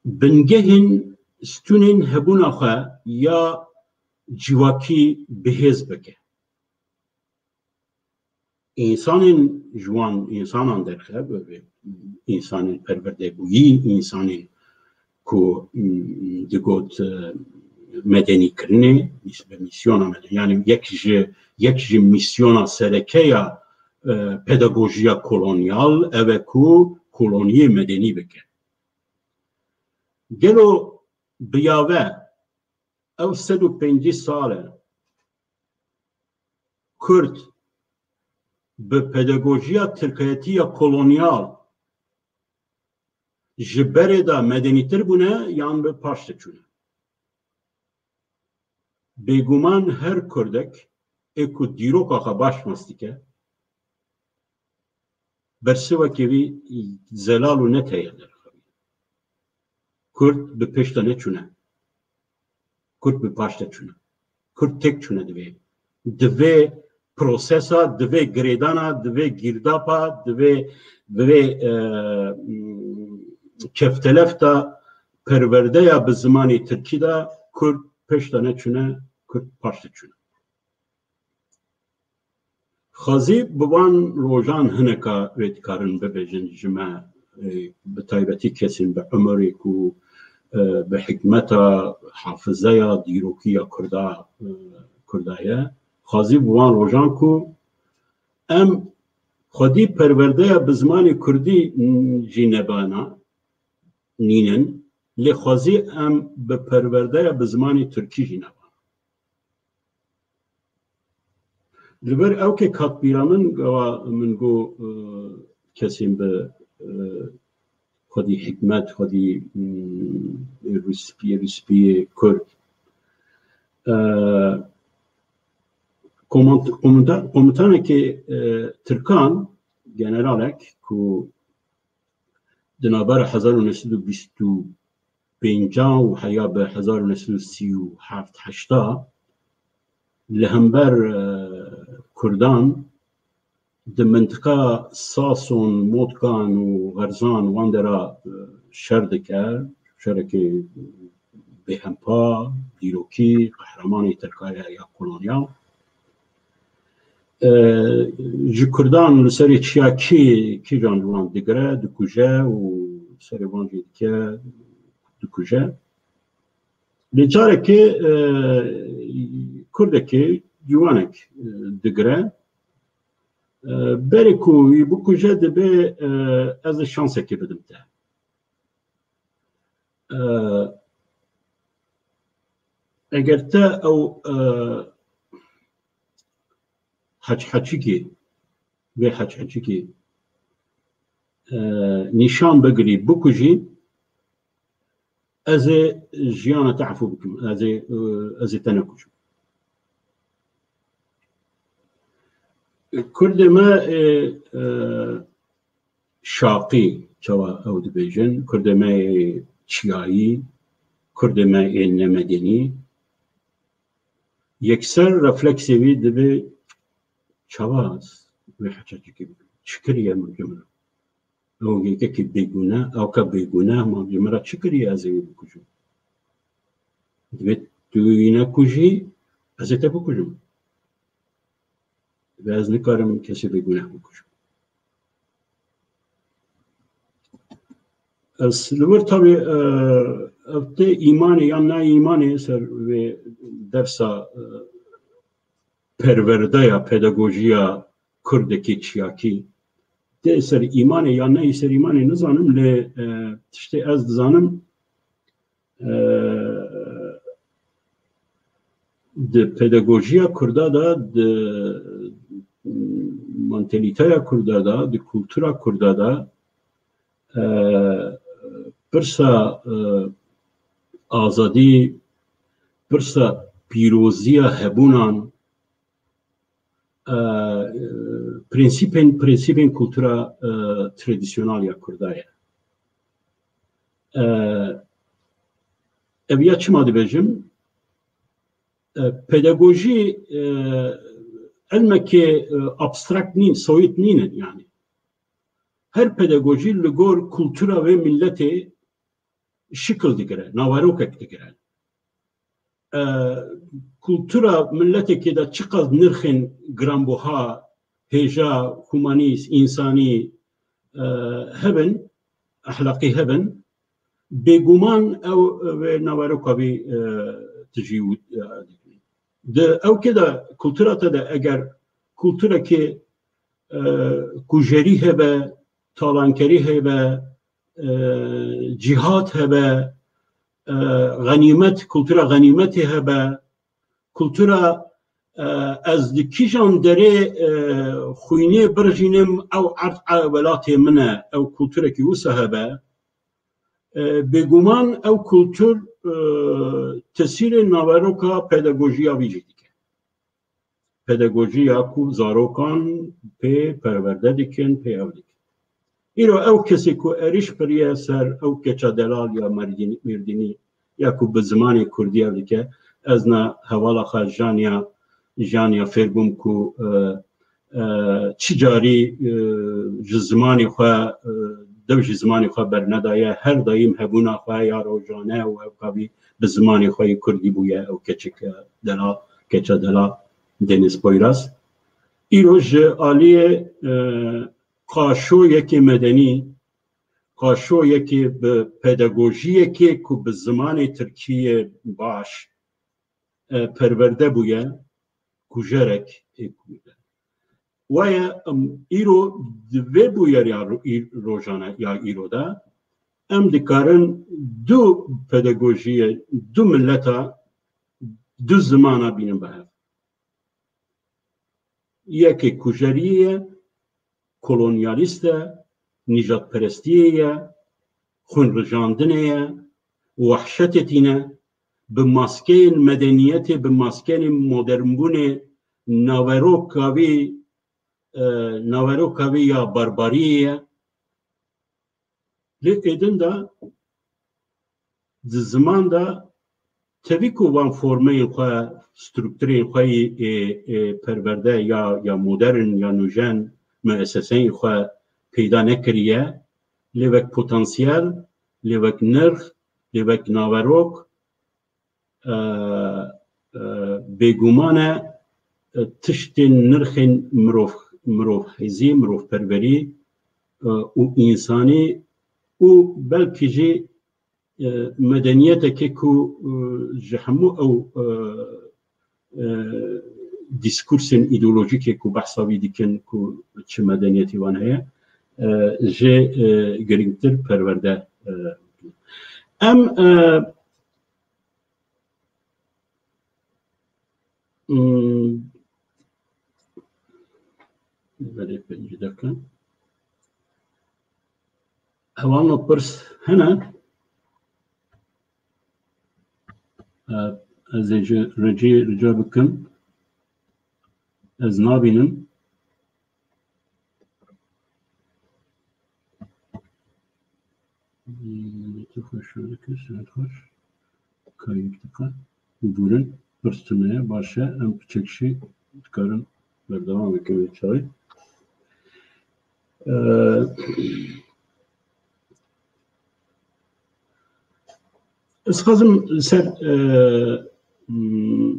bingehên stûnên hebûna xwe ya civakî bihêz bike. Însanên ji wan însanan derxe, însanên perwerdebûyî, însanên ku, m, digot, e, medenîkirinê, mis-, bi mîsyona medenî, yani yek ji, yek ji mîsyona sereke ya, e, pedagojiya kolonyal ev e ku koloniyê medenî bike. Gelo bi yave ew sed û pêncî sal e Kurd bi pedagojiya tirkayetî ya kolonyal ji berê de medenîtir bûne yan bi paş de çûne? Bêguman her Kurdek ê ku dîroka xwe baş nas dike, bersivekê wî zelal û net heye derxebiye. Kurd bi pêş de neçûne. Kurd bi paş de çûne. Kurd tek çûne divê. Divê prosesa, divê girêdana, divê girdapa, divê, divê, e, keftelefta perwerdeya bi zimanê tirkî de Kurd pêş de neçûne, Kurd paş de çûne. Xwezî bi van rojan hineka wê dikarin bibêjin ji me, e, bi taybetî kesên bi umirê ku, e, bi hikmeta hafizeya dîrokî ya Kurda, e, Kurda ye. Xwezî bi van rojan ku em xwedî perwerdeya bi zimanê Kurdî jî nebana, nînin, lê xwezî em bi perwerdeya bi zimanê Tirkî jî nebana. Li vir ew ke katbîra min, gava min got, e, kesên bi, e, xwedî hikmet, xwedî, mm, rûspiyê, rûspiyê Kurd. E, komant-, komuta-, komutanekê, e, Tirkan, generalek ku di navbera hezar û neh sed û bîst û pênc û heya bi hezar û neh sed û sî û heft heşta li hember, e, Kurdan di mintiqa Sason, Motkan û Xerzan wan dera, e, şer dike, şerekê bêhempa, dîrokî, qehremanê Tirkaya ya kolonyal. E, ji Kurdan li serê çiya kî, kîjan ji wan digire, dikuje û serê wan jî dike, dikuje. Lê carekê, e, Kurdekê, ciwanek, e, digire. E, berê ku wî bikuje dibê, e, ez ê şansekê bidim te. E, eger te ew, e, heçheçikê, vê heçheçikê, e, nîşan bigirî, bikujî, ez ê jiyana te efû bikim, ez ê, e, ez ê te nekujim. Kurdê me ê, e, şaqî, çawa ew dibêjin, Kurdê me ê çiyayî, Kurdê me ê nemedenî, yekser refleksê wî dibe çawa ez wê heçekekê bikim? Çi kiriye min ji min? Ew yekekî bêgûne, ewka bêgûne ma ji min re çi kiriye ez ê wî bikujim? Divê tu wî nekujî, ez ê te bikujim. Ve ez nikarim kesê bêguneh bikujim. Ez li wir tabi, e, ev tê îmanê yan na îmanê ser vê dersa, e, perwerdeya, pedagojiya kurdekî çiyakî tê ser îmanê yan neyê ser îmanê nizanim, lê, e, tiştê ez dizanim, e, di pedagojiya kurda de, di mantelîteya kurda de, di kultura kurda de, e, pirsa, e, azadî, pirsa pîroziya hebûnan, e, prensîpên, prensîpên kultura, e, tradisyonal ya kurda ye. E, ev ya çima dibêjim? E, pedagojî, e, ilmekê, e, abstrakt nîn, soyut nînin yani. Her pedagojî li gor kultura wê milletê şikil digire, naverokek digire. E, kultura miletekê de çiqas nirxên giranbuha, hêja, humanîst, însanî, e, hebin, ehlaqî hebin, bêguman ew, e, wê naveroka wî, e, tijî û, e, di ewkê de, kultura te de eger kulturekê, e, kujerî hebe, talankerî hebe, e, cîhad hebe, e, xenîmet, kultura xenîmetê hebe, kultura, e, ez di kîjan derê, e, xwînê birijînim, ew erd a welatê min e, ew kulturekî wisa hebe, e, bêguman ew kultur, e, tesîrê naveroka pedagojiya vî jî dike. Pedagojiya ku zarokan pê perwerde dikin, pê ev dikin. Îro ew kesê ku êrîş kiriye ser ew keça delal ya Merdînî, Mêrdînî ya ku bi zimanê kurdî ev dike, ez na hevala xwe janiya, janiya fêr bûm ku, e, e, çi carî, e, ji zimanê xwe, e, dev ji zimanê xwe bernedaye, her daîm hebûna xwe ya rojane û ew kavî bi zimanê xwe yê kurdî bûye ew keçik, e, delal, keça delal Deniz Poyraz. Îro ji aliyê, e, qaşoyekê medenî, qaşoyekê bi pedagojiyekê ku bi zimanê tirkî yê baş, e, perwerde bûye, kujerek ê kurde. Waye, em, îro di vê bûyeriya ro-, î-, rojane ya îro de, em dikarin du pedagojiyê, du mileta, du zimana bînin bi hev. Yekê kujeriyê ye, kolonyalîst e, nîjadperestiyê ye, xwînrijandinê ye, wehşetê tîne, bi maskeyên medeniyetê, bi maskeyên modernbûnê naveroka wî, e, naveroka wî ya barbariyê ye. Lê êdin de di ziman de tevî ku van formeyên xwe, strukturên xwe yê, ê, ê, perwerde ya, ya modern ya nûjen, muesseseyên xwe peyda nekiriye, lê wek potansiyel, lê wek nirx, lê wek naverok, e, e, bêguman e, e, tiştên nirxên mirov, mirovhêzî, mirovperwerî, e, û însanî û belkî jî, e, medeniyetekê ku, e, ji hemû ew, e, e, dîskursên îdeolojîkê ku behsa wî dikin ku çi medeniyetê wan heye, e, jê, e, girîngtir perwerde, e, em, e, Hmm. Belê, pêncî deqe. Hevalno pirs hene? E, ez ê ji Recî rica bikim. Ez nabînim. Ee, tu xweş, saet xweş. Kayıp dika. Buyurun. Pirs tune ye, baş e. Em piçek jî dikarin berdewam bikin vê çaxê. Ee, ez xwazim ser, e, m,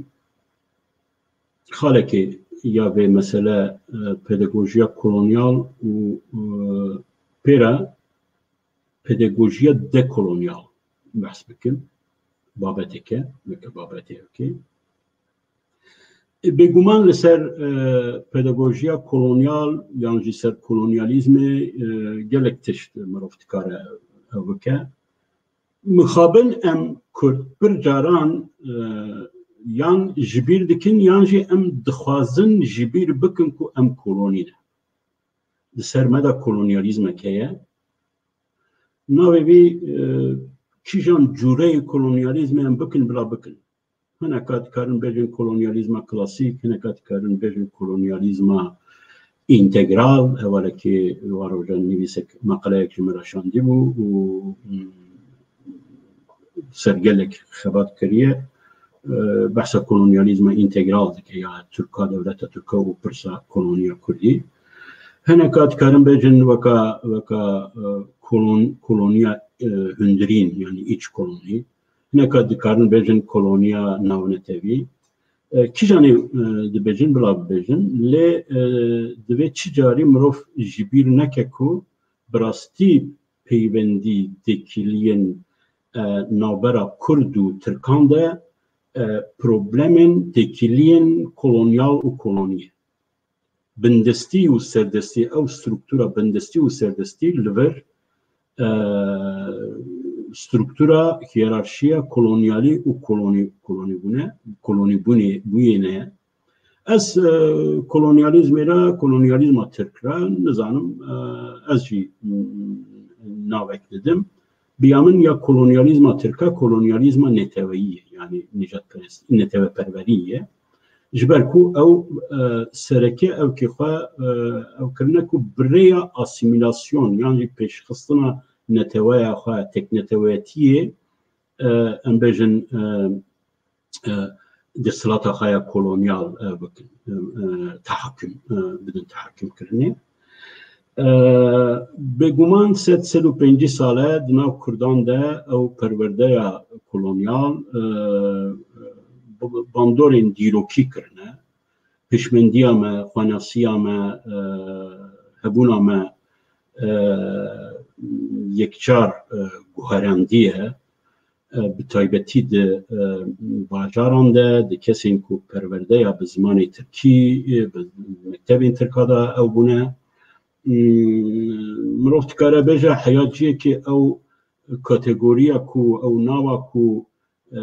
xalekê ya vê mesele, e, pedagojiya kolonyal û, e, pêra pedagojiya dekolonyal behs bikim. Babeteke, weke babetê wekê. E, bêguman li ser, e, pedagojiya kolonyal yan jî ser kolonyalîzmê, e, gelek tişt mirov dikare ew bike. Mixabin em Kurd pir caran, e, yan ji bîr dikin yan jî em dixwazin ji bîr bikin ku em kolonî ne. Di ser me de kolonyalîzmek heye. Navê vî, e, kîjan cûreyê kolonyalîzmê em bikin bila bikin. Hineka dikarin bêjin kolonyalîzma klasîk, hineka dikarin bêjin kolonyalîzma întegral. Hevalekî wa rojan nivîsek meqaleyek ji min re şandî bû û, mm, ser gelek xebat kiriye. E, behsa kolonyalîzma întegral dike ya Tirka, dewleta Tirka û pirsa koloniya Kurdî. Hineka dikarin bêjin weka, weka, e, kolon-, koloniya, e, hundirîn, yanî îç kolonî. Hineka dikarin bêjin koloniya navnetewî. E, kîjanê, e, dibêjin, bila bibêjin, lê, e, divê çi carî mirov ji bîr neke ku bi rastî peywendî têkiliyên, e, navbera Kurd û Tirkan de, e, problemên têkiliyên kolonyal û kolonî ye. Bindestî û serdestî, ew struktura bindestî û serdestî li vir, e, struktura hiyerarşiya kolonyalî û kolonî, kolonîbûne, kolonîbûnê bûyê ne ye. Ez, e, kolonyalîzmê re kolonyalîzma tirk re nizanim, e, ez jî, m, navek didim. Bi ya min ya kolonyalîzma tirk e, kolonyalîzma neteweyî ye, yanî nîjadperest, neteweperwerî ye. Ji ber ku ew, e, sereke ew kê xwe, e, ew kirine ku bi rêya asîmîlasyon yan jî pêşxistina neteweya xwe, tekneteweyetiyê, e, em bêjin, e, e, desthilata xwe ya kolonyal, e, bikin, e, e, tehakim, e, bidin tehakimkirinê. E, bêguman sed, sed û pêncî sal e di nav Kurdan de ew perwerdeya kolonyal, e, b-, bandorên dîrokî kirine. Pêşmendiya me, xwenasiya me, e, hebûna me, e, yekcar, e, guherandiye. E, bi taybetî di, e, bajaran de, di kesên ku perwerdeya bi zimanê tirkî, e, bi mektebên tirka de ew bûne. Hmm, mirov dikare bêje heya ciyekê ew kategoriya ku, ew nava ku, e,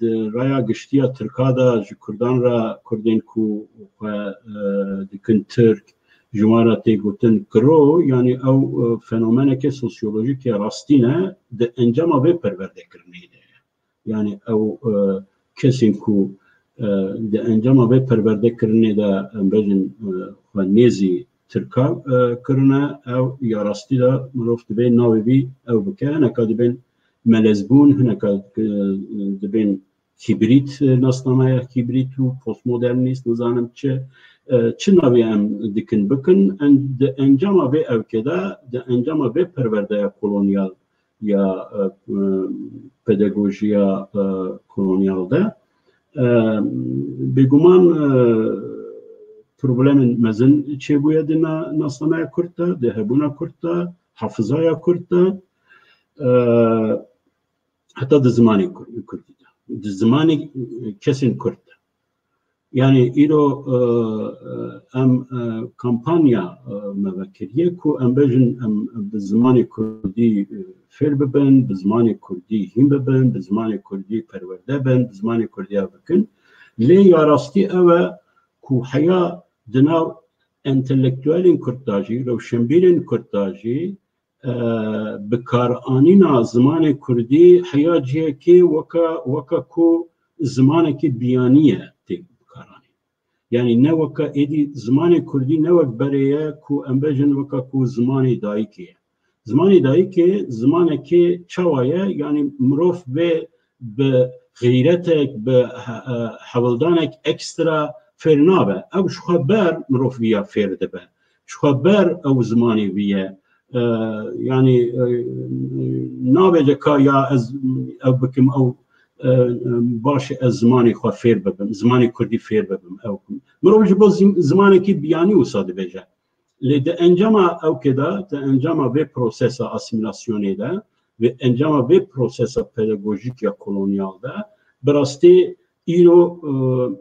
di raya giştiya tirka de ji kurdan re, kurdên ku xwe, e, dikin tirk, ji wan re tê gotin kiro, yanî ew, e, fenomeneke sosyolojîk ya rastî ne, di encama vê perwerdekirinê de ye. Yanî ew, e, kesên ku, e, di encama vê perwerdekirinê de, em bêjin, e, xwe nêzî tirka, e, kirine, ew ya rastî de mirov divê navê vî ew bike. Hineka dibên melezbûn, hineka, e, dibên hîbrîd, e, nasnameya hîbrîd û postmodernîst, nizanim çi, e, çi navê em dikin bikin, en-, di encama vê ewkê de, di encama vê perwerdeya kolonyal ya, e, e, pedagojiya, e, kolonyal de, e, bêguman, e, problemên mezin çêbûye di na-, nasnameya kurd de, di hebûna kurd de, hafizaya kurd de, e, heta di zimanê kur-, kurdî de, di zimanê kesên kurd de. Yanî îro, e, e, em, e, kampanya, e, me vekiriye ku em bêjin em bi zimanê kurdî, e, fêr bibin, bi zimanê kurdî hîn bibin, bi zimanê kurdî perwerde bin, bi zimanê kurdî ev bikin. Lê ya rastî ew e ku heya di nav entelektuelên kurd de jî, rewşenbîrên kurd de jî, e, bikaranîna zimanê kurdî heya cihekê weka, weka ku zimanekî biyanî ye tê bikaranîn. Yanî ne weka êdî zimanê kurdî ne wek berê ye ku em bêjin weka ku zimanê dayikê ye. Zimanê dayikê zimanekê çawa ye, yanî mirov vê bi xeyretek, bi he-, e, hewldanek ekstra fêr nabe. Ew ji xwe ber mirov viya fêr dibe. Ji xwe ber ew zimanê viye. E, yanî, e, nabêje ka ya ez ew bikim, ew, e, baş e ez zimanê xwe fêr bibim, zimanê kurdî fêr bibim. Ew mirov ji bo zim-, zimanekî biyanî wisa dibêje. Lê di encama ewkê de, di encama vê prosesa asîmîlasyonê de, vê encama vê prosesa pedagojîk ya kolonyal de, bi rastî îro, e,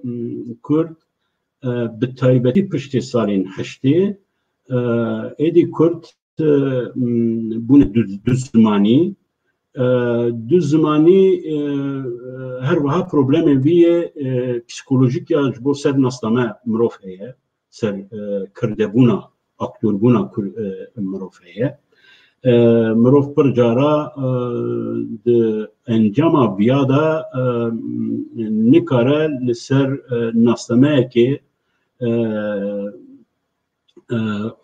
m, Kurd, e, bi taybetî piştî salên heştê, e, êdî Kurd, e, m, bûne du, du zimanî. E, du zimanî, e, her wiha problemê vî yê, e, psîkolojîk ya ji bo ser nasname mirov heye. Ser, e, kirdebûna, aktorbûna kur-, e, mirov heye. E, mirov pir cara, e, di encama viya de, e, nikare li ser, e, nasnameyekê, e, e,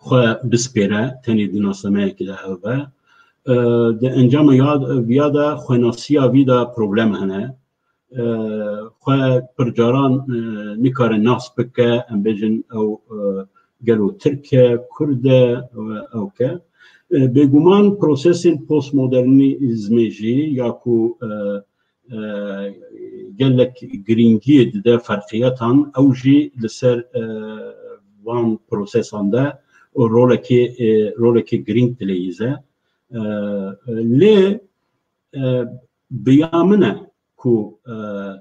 xwe bispêre, tenê di nasnameyekê de ew be. E, di encama ya, viya de xwenasiya vî de problem hene. E, xwe pir caran, e, nikare nas bike, em bêjin ew, e, gelo Tirk e, Kurd e, e, ew ke. E, bêguman prosesên postmodernîzmê jî ya ku, e, e, gelek girîngiyê dide ferqiyetan, ew jî li ser, e, van prosesan de rolekê, e, rolekê girîng dileyîze. E, lê, e, biya min e ku, e,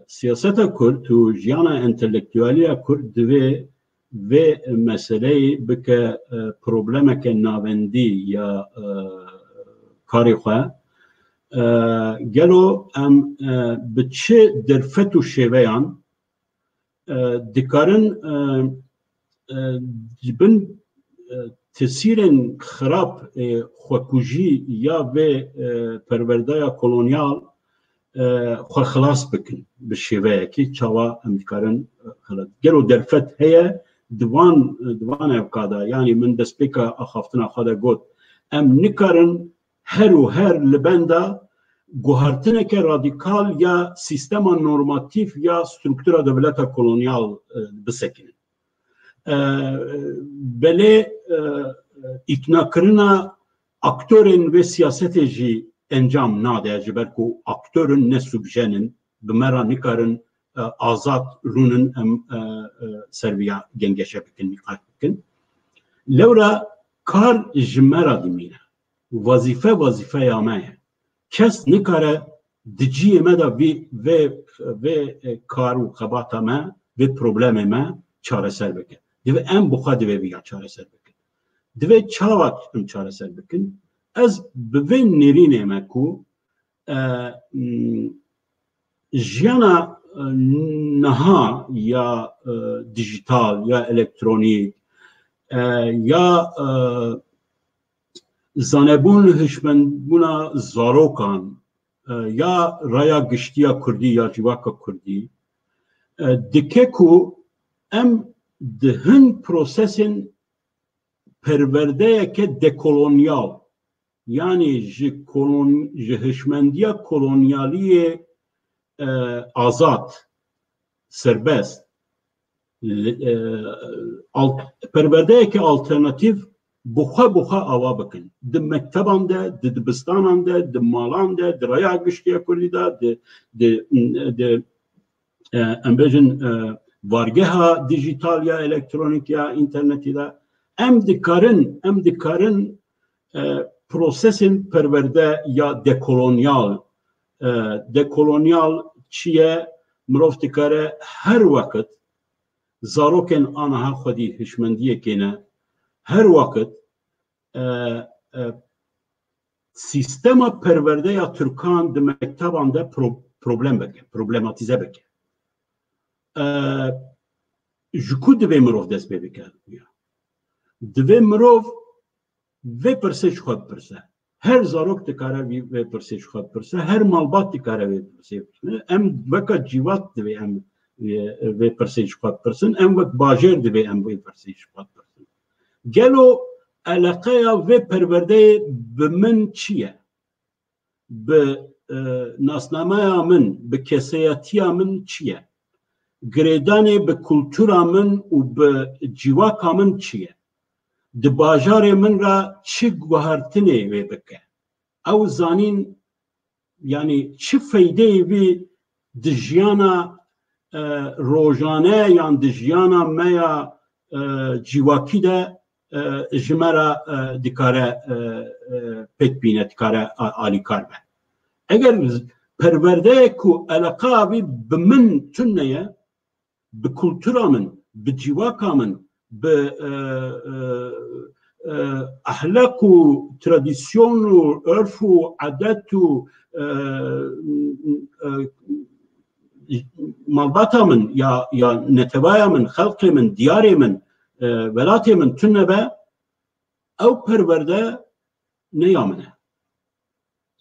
siyaseta Kurd û jiyana entelektualiya Kurd divê vê meseleyê bike, e, problemeke navendî ya, e, karê xwe. E, gelo em, e, bi çi derfet û şêveyan, e, dikarin, e, e, ji bin, e, tesîrên xirab, e, xwekujî ya vê, e, perwerdeya kolonyal, e, xwe xilas bikin bi şêveyekî, çawa em dikarin, e, xilas. Gelo derfet heye di van, di van evka de, yanî min destpêka axaftina xwe de got, em nikarin her û her li benda guhartineke radîkal ya sîstema normatîf ya struktura dewleta kolonyal, e, bisekinin. E, belê, e, îknakirina aktorên vê siyasetê jî encam nade, ji ber ku aktorên ne subjen in, bi me re nikarin, e, azad rûnin, em, e, e, ser viya gengeşe bikin, nîqaş bikin. Lewra kar ji me re dimîne. Wazîfe, wazîfeya me ye. Kes nikare di cihê me de vê, vê, vê, e, kar û xebata me, vê problemê me çareser bike. Divê em bi xwe divê viya çareser bikin. Divê çawa em çareser bikin? Ez bi vê nêrînê me ku, e, m, jiyana, e, niha ya, e, dijital, ya elektronîk, e, ya, e, zanebûn, hişmendbûna zarokan, e, ya raya giştî ya kurdî ya civaka kurdî, e, dike ku em di hin prosesên perwerdeyeke dekolonyal, yanî ji kolon-, ji hişmendiya kolonyaliyê, e, azad, serbest, li, e, al-, perwerdeyeke alternatîf bi xwe, bi xwe ava bikin. Di mekteban de, di dibistanan de, di malan de, di raya giştiya kurdî de, di, di, di, e, em bêjin, e, vargeha dijital ya elektronîk ya înternetî de, em dikarin, em dikarin, e, prosesên perwerde ya dekolonyal, e, dekolonyal çi ye? Mirov dikare her weqt zarokên aniha xwedî hişmendiyekê ne, her weqt, e, e, sîstema perwerde ya Tirkan di mekteban de pro-, problem bike, problematîze bike. E, ji ku divê mirov dest pê bike? Divê mirov vê pirsê ji xwe bipirse. Her zarok dikare vî, vê pirsê ji xwe bipirse, her malbat dikare vê pirsê bipirse. Em weke cîvat divê em vê, vê pirsê ji xwe bipirsin, em wek bajêr divê em vê pirsê ji xwe bipirsin. Gelo eleqeya vê perwerdeyê bi min çi ye? Bi e, nasnameya min, bi kesayetiya min çi ye? Girêdanê bi kultura min û bi civaka min çi ye? Di bajarê min re çi guhertinê wê bike? Ew zanîn, yanî çi feydeyê vî di jiyana e, rojane yan di jiyana me ya e, civakî de e, ji me re e, dikare e, e, pêk bîne, dikare a- alîkar be. Eger perwerdeyek ku eleqa vî bi min tune ye, bi kultura min, bi civaka min, bi e, e, e, ehlaq û tradisyon û örf û edet û e, e, malbata min ya ya netewaya min, xelqê min, diyarê min, e, welatê min tune be, ew perwerde ne ya min e.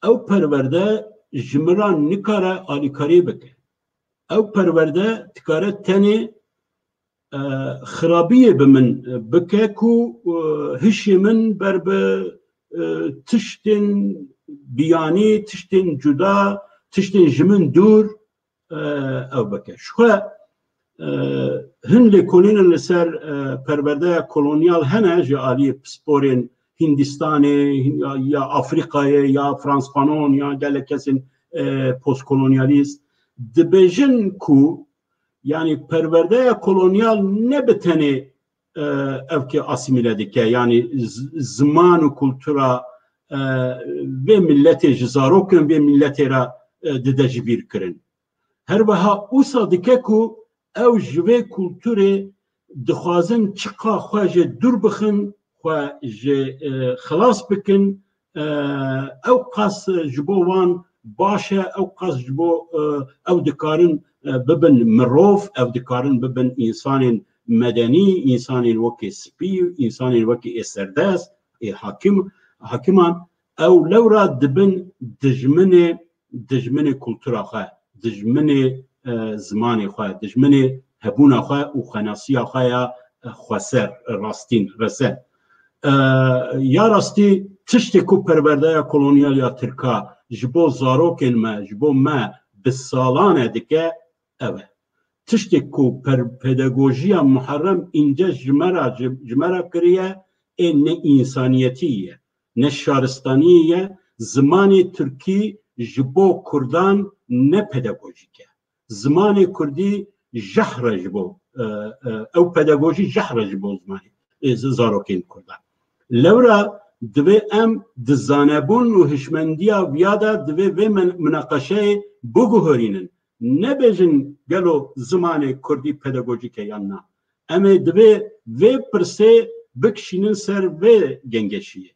Ew perwerde ji min re nikare alîkariyê bike. Ew perwerde dikare tenê e, xirabiyê bi min bike ku e, hişê min ber bi e, tiştên biyanî, tiştên cuda, tiştên ji min dûr e, ew bike. Ji xwe e, hin lêkolînin li ser e, perwerdeya kolonyal hene ji aliyê pisporên Hindistanê, ya, ya Afrîkayê, ya Frans Fanon, ya gelek kesên e, postkolonyalîst dibêjin ku yanî perwerdeya kolonyal ne bi tenê e, ev ki asîmîle dike, yanî z- ziman û kultura e, vê milletê ji zarokên vê milletê re e, dide ji bîr kirin. Her wiha wisa dike ku ew ji vê kulturê dixwazin çiqa xwe jê dûr bixin, xwe jê e, xilas bikin, e, ew qas ji bo wan baş e, ew qas ji bo e, ew dikarin e, bibin mirov, ew dikarin bibin însanên medenî, însanên wekî spî, însanên wekî ê serdest, ê hakim, hakiman, ew lewra dibin dijminê, dijminê kultura xwe, dijminê e, zimanê xwe, dijminê hebûna xwe û xwenasiya xwe ya e, xweser, rastîn, resen. E, ya rastî tiştê ku perwerdeya kolonyal ya Tirka ji bo zarokên me, ji bo me bi salan e dike, ev e. Tiştê ku per- pedagojiya Muharrem Înce ji me re, ji, ji me re kiriye, ê ne însaniyetî ye, ne şaristaniyê ye, zimanê Tirkî ji bo Kurdan ne pedagojîk e. Zimanê Kurdî jehr e ji bo, e, e, ew pedagojî jehr e ji bo zimanê, e, z- zarokên Kurdan. Lewra divê em di zanebûn û hişmendiya viya de divê vê men- minaqeşeyê biguherînin. Nebêjin gelo zimanê Kurdî pedagojîk e yan na. Em ê divê vê pirsê bikişînin ser vê gengeşiyê.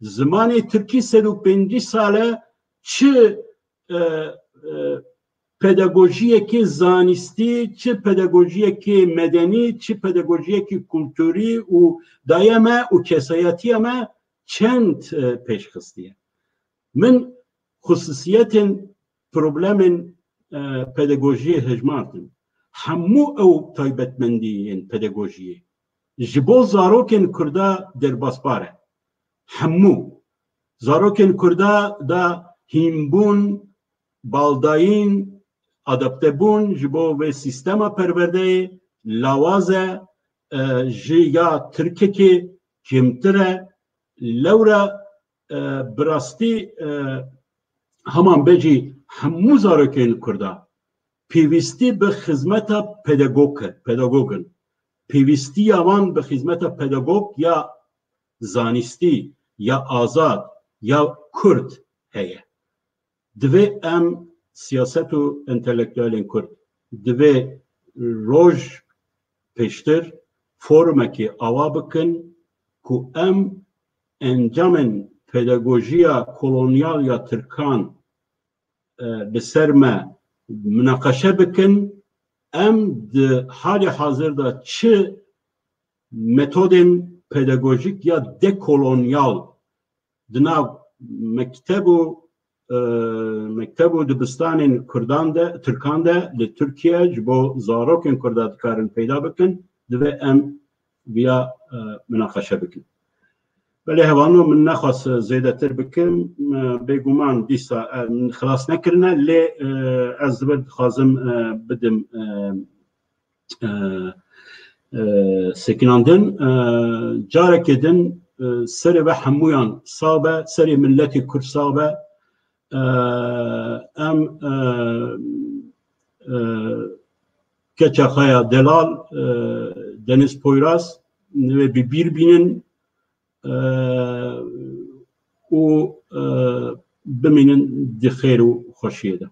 Zimanê Tirkî sed û pêncî sal e çi e, e, pedagojiyekê zanistî, çi pedagojiyekê medenî, çi pedagojiyekê kulturî û daye me û kesayetiya me çend e, pêş xistiye. Min xusûsiyetên problemên e, pedagojiyê hejmartin. Hemû ew taybetmendiyên pedagojiyê ji bo zarokên Kurda derbasbar e. Hemû zarokên Kurda da hînbûn, baldayîn, adaptebûn ji bo vê sîstema perwerdeyê lawaz e, e, ji ya Tirkekê kêmtir e. Lewra e, bi rastî e, heman bejî hemû zarokên Kurda pêwîstî bi xizmeta pedagog, pedagog in. Pêwîstiya wan bi xizmeta pedagog ya zanistî, ya azad, ya Kurd heye. Divê em siyaset û entelektuelên Kurd divê roj pêştir forumekê awa bikin ku em encamên pedagojiya kolonyal ya Tirkan e, bi ser me minaqeşe bikin, em di halê hazir de çi metodên pedagojîk ya dekolonyal di nav mekteb û e, mekteb û dibistanên Kurdan de, Tirkan de li Tirkiye ji bo zarokên Kurda dikarin peyda bikin, divê em viya e, minaqeşe bikin. Belê hevano, min nexwest zêdetir bikim. E, bêguman dîsa, e, min xilas nekirine, lê, e, ez dibir dixwazim, e, bidim, e, e, e, sekinandin. E, carekê din, e, serê ve hemûyan sax be, serê miletê Kurd sax be. E, em, e, e, keça xwe ya delal, e, Deniz Poyraz, divê bi bîr bînin, e, û, e, bimînin di xêr û xweşiyê de.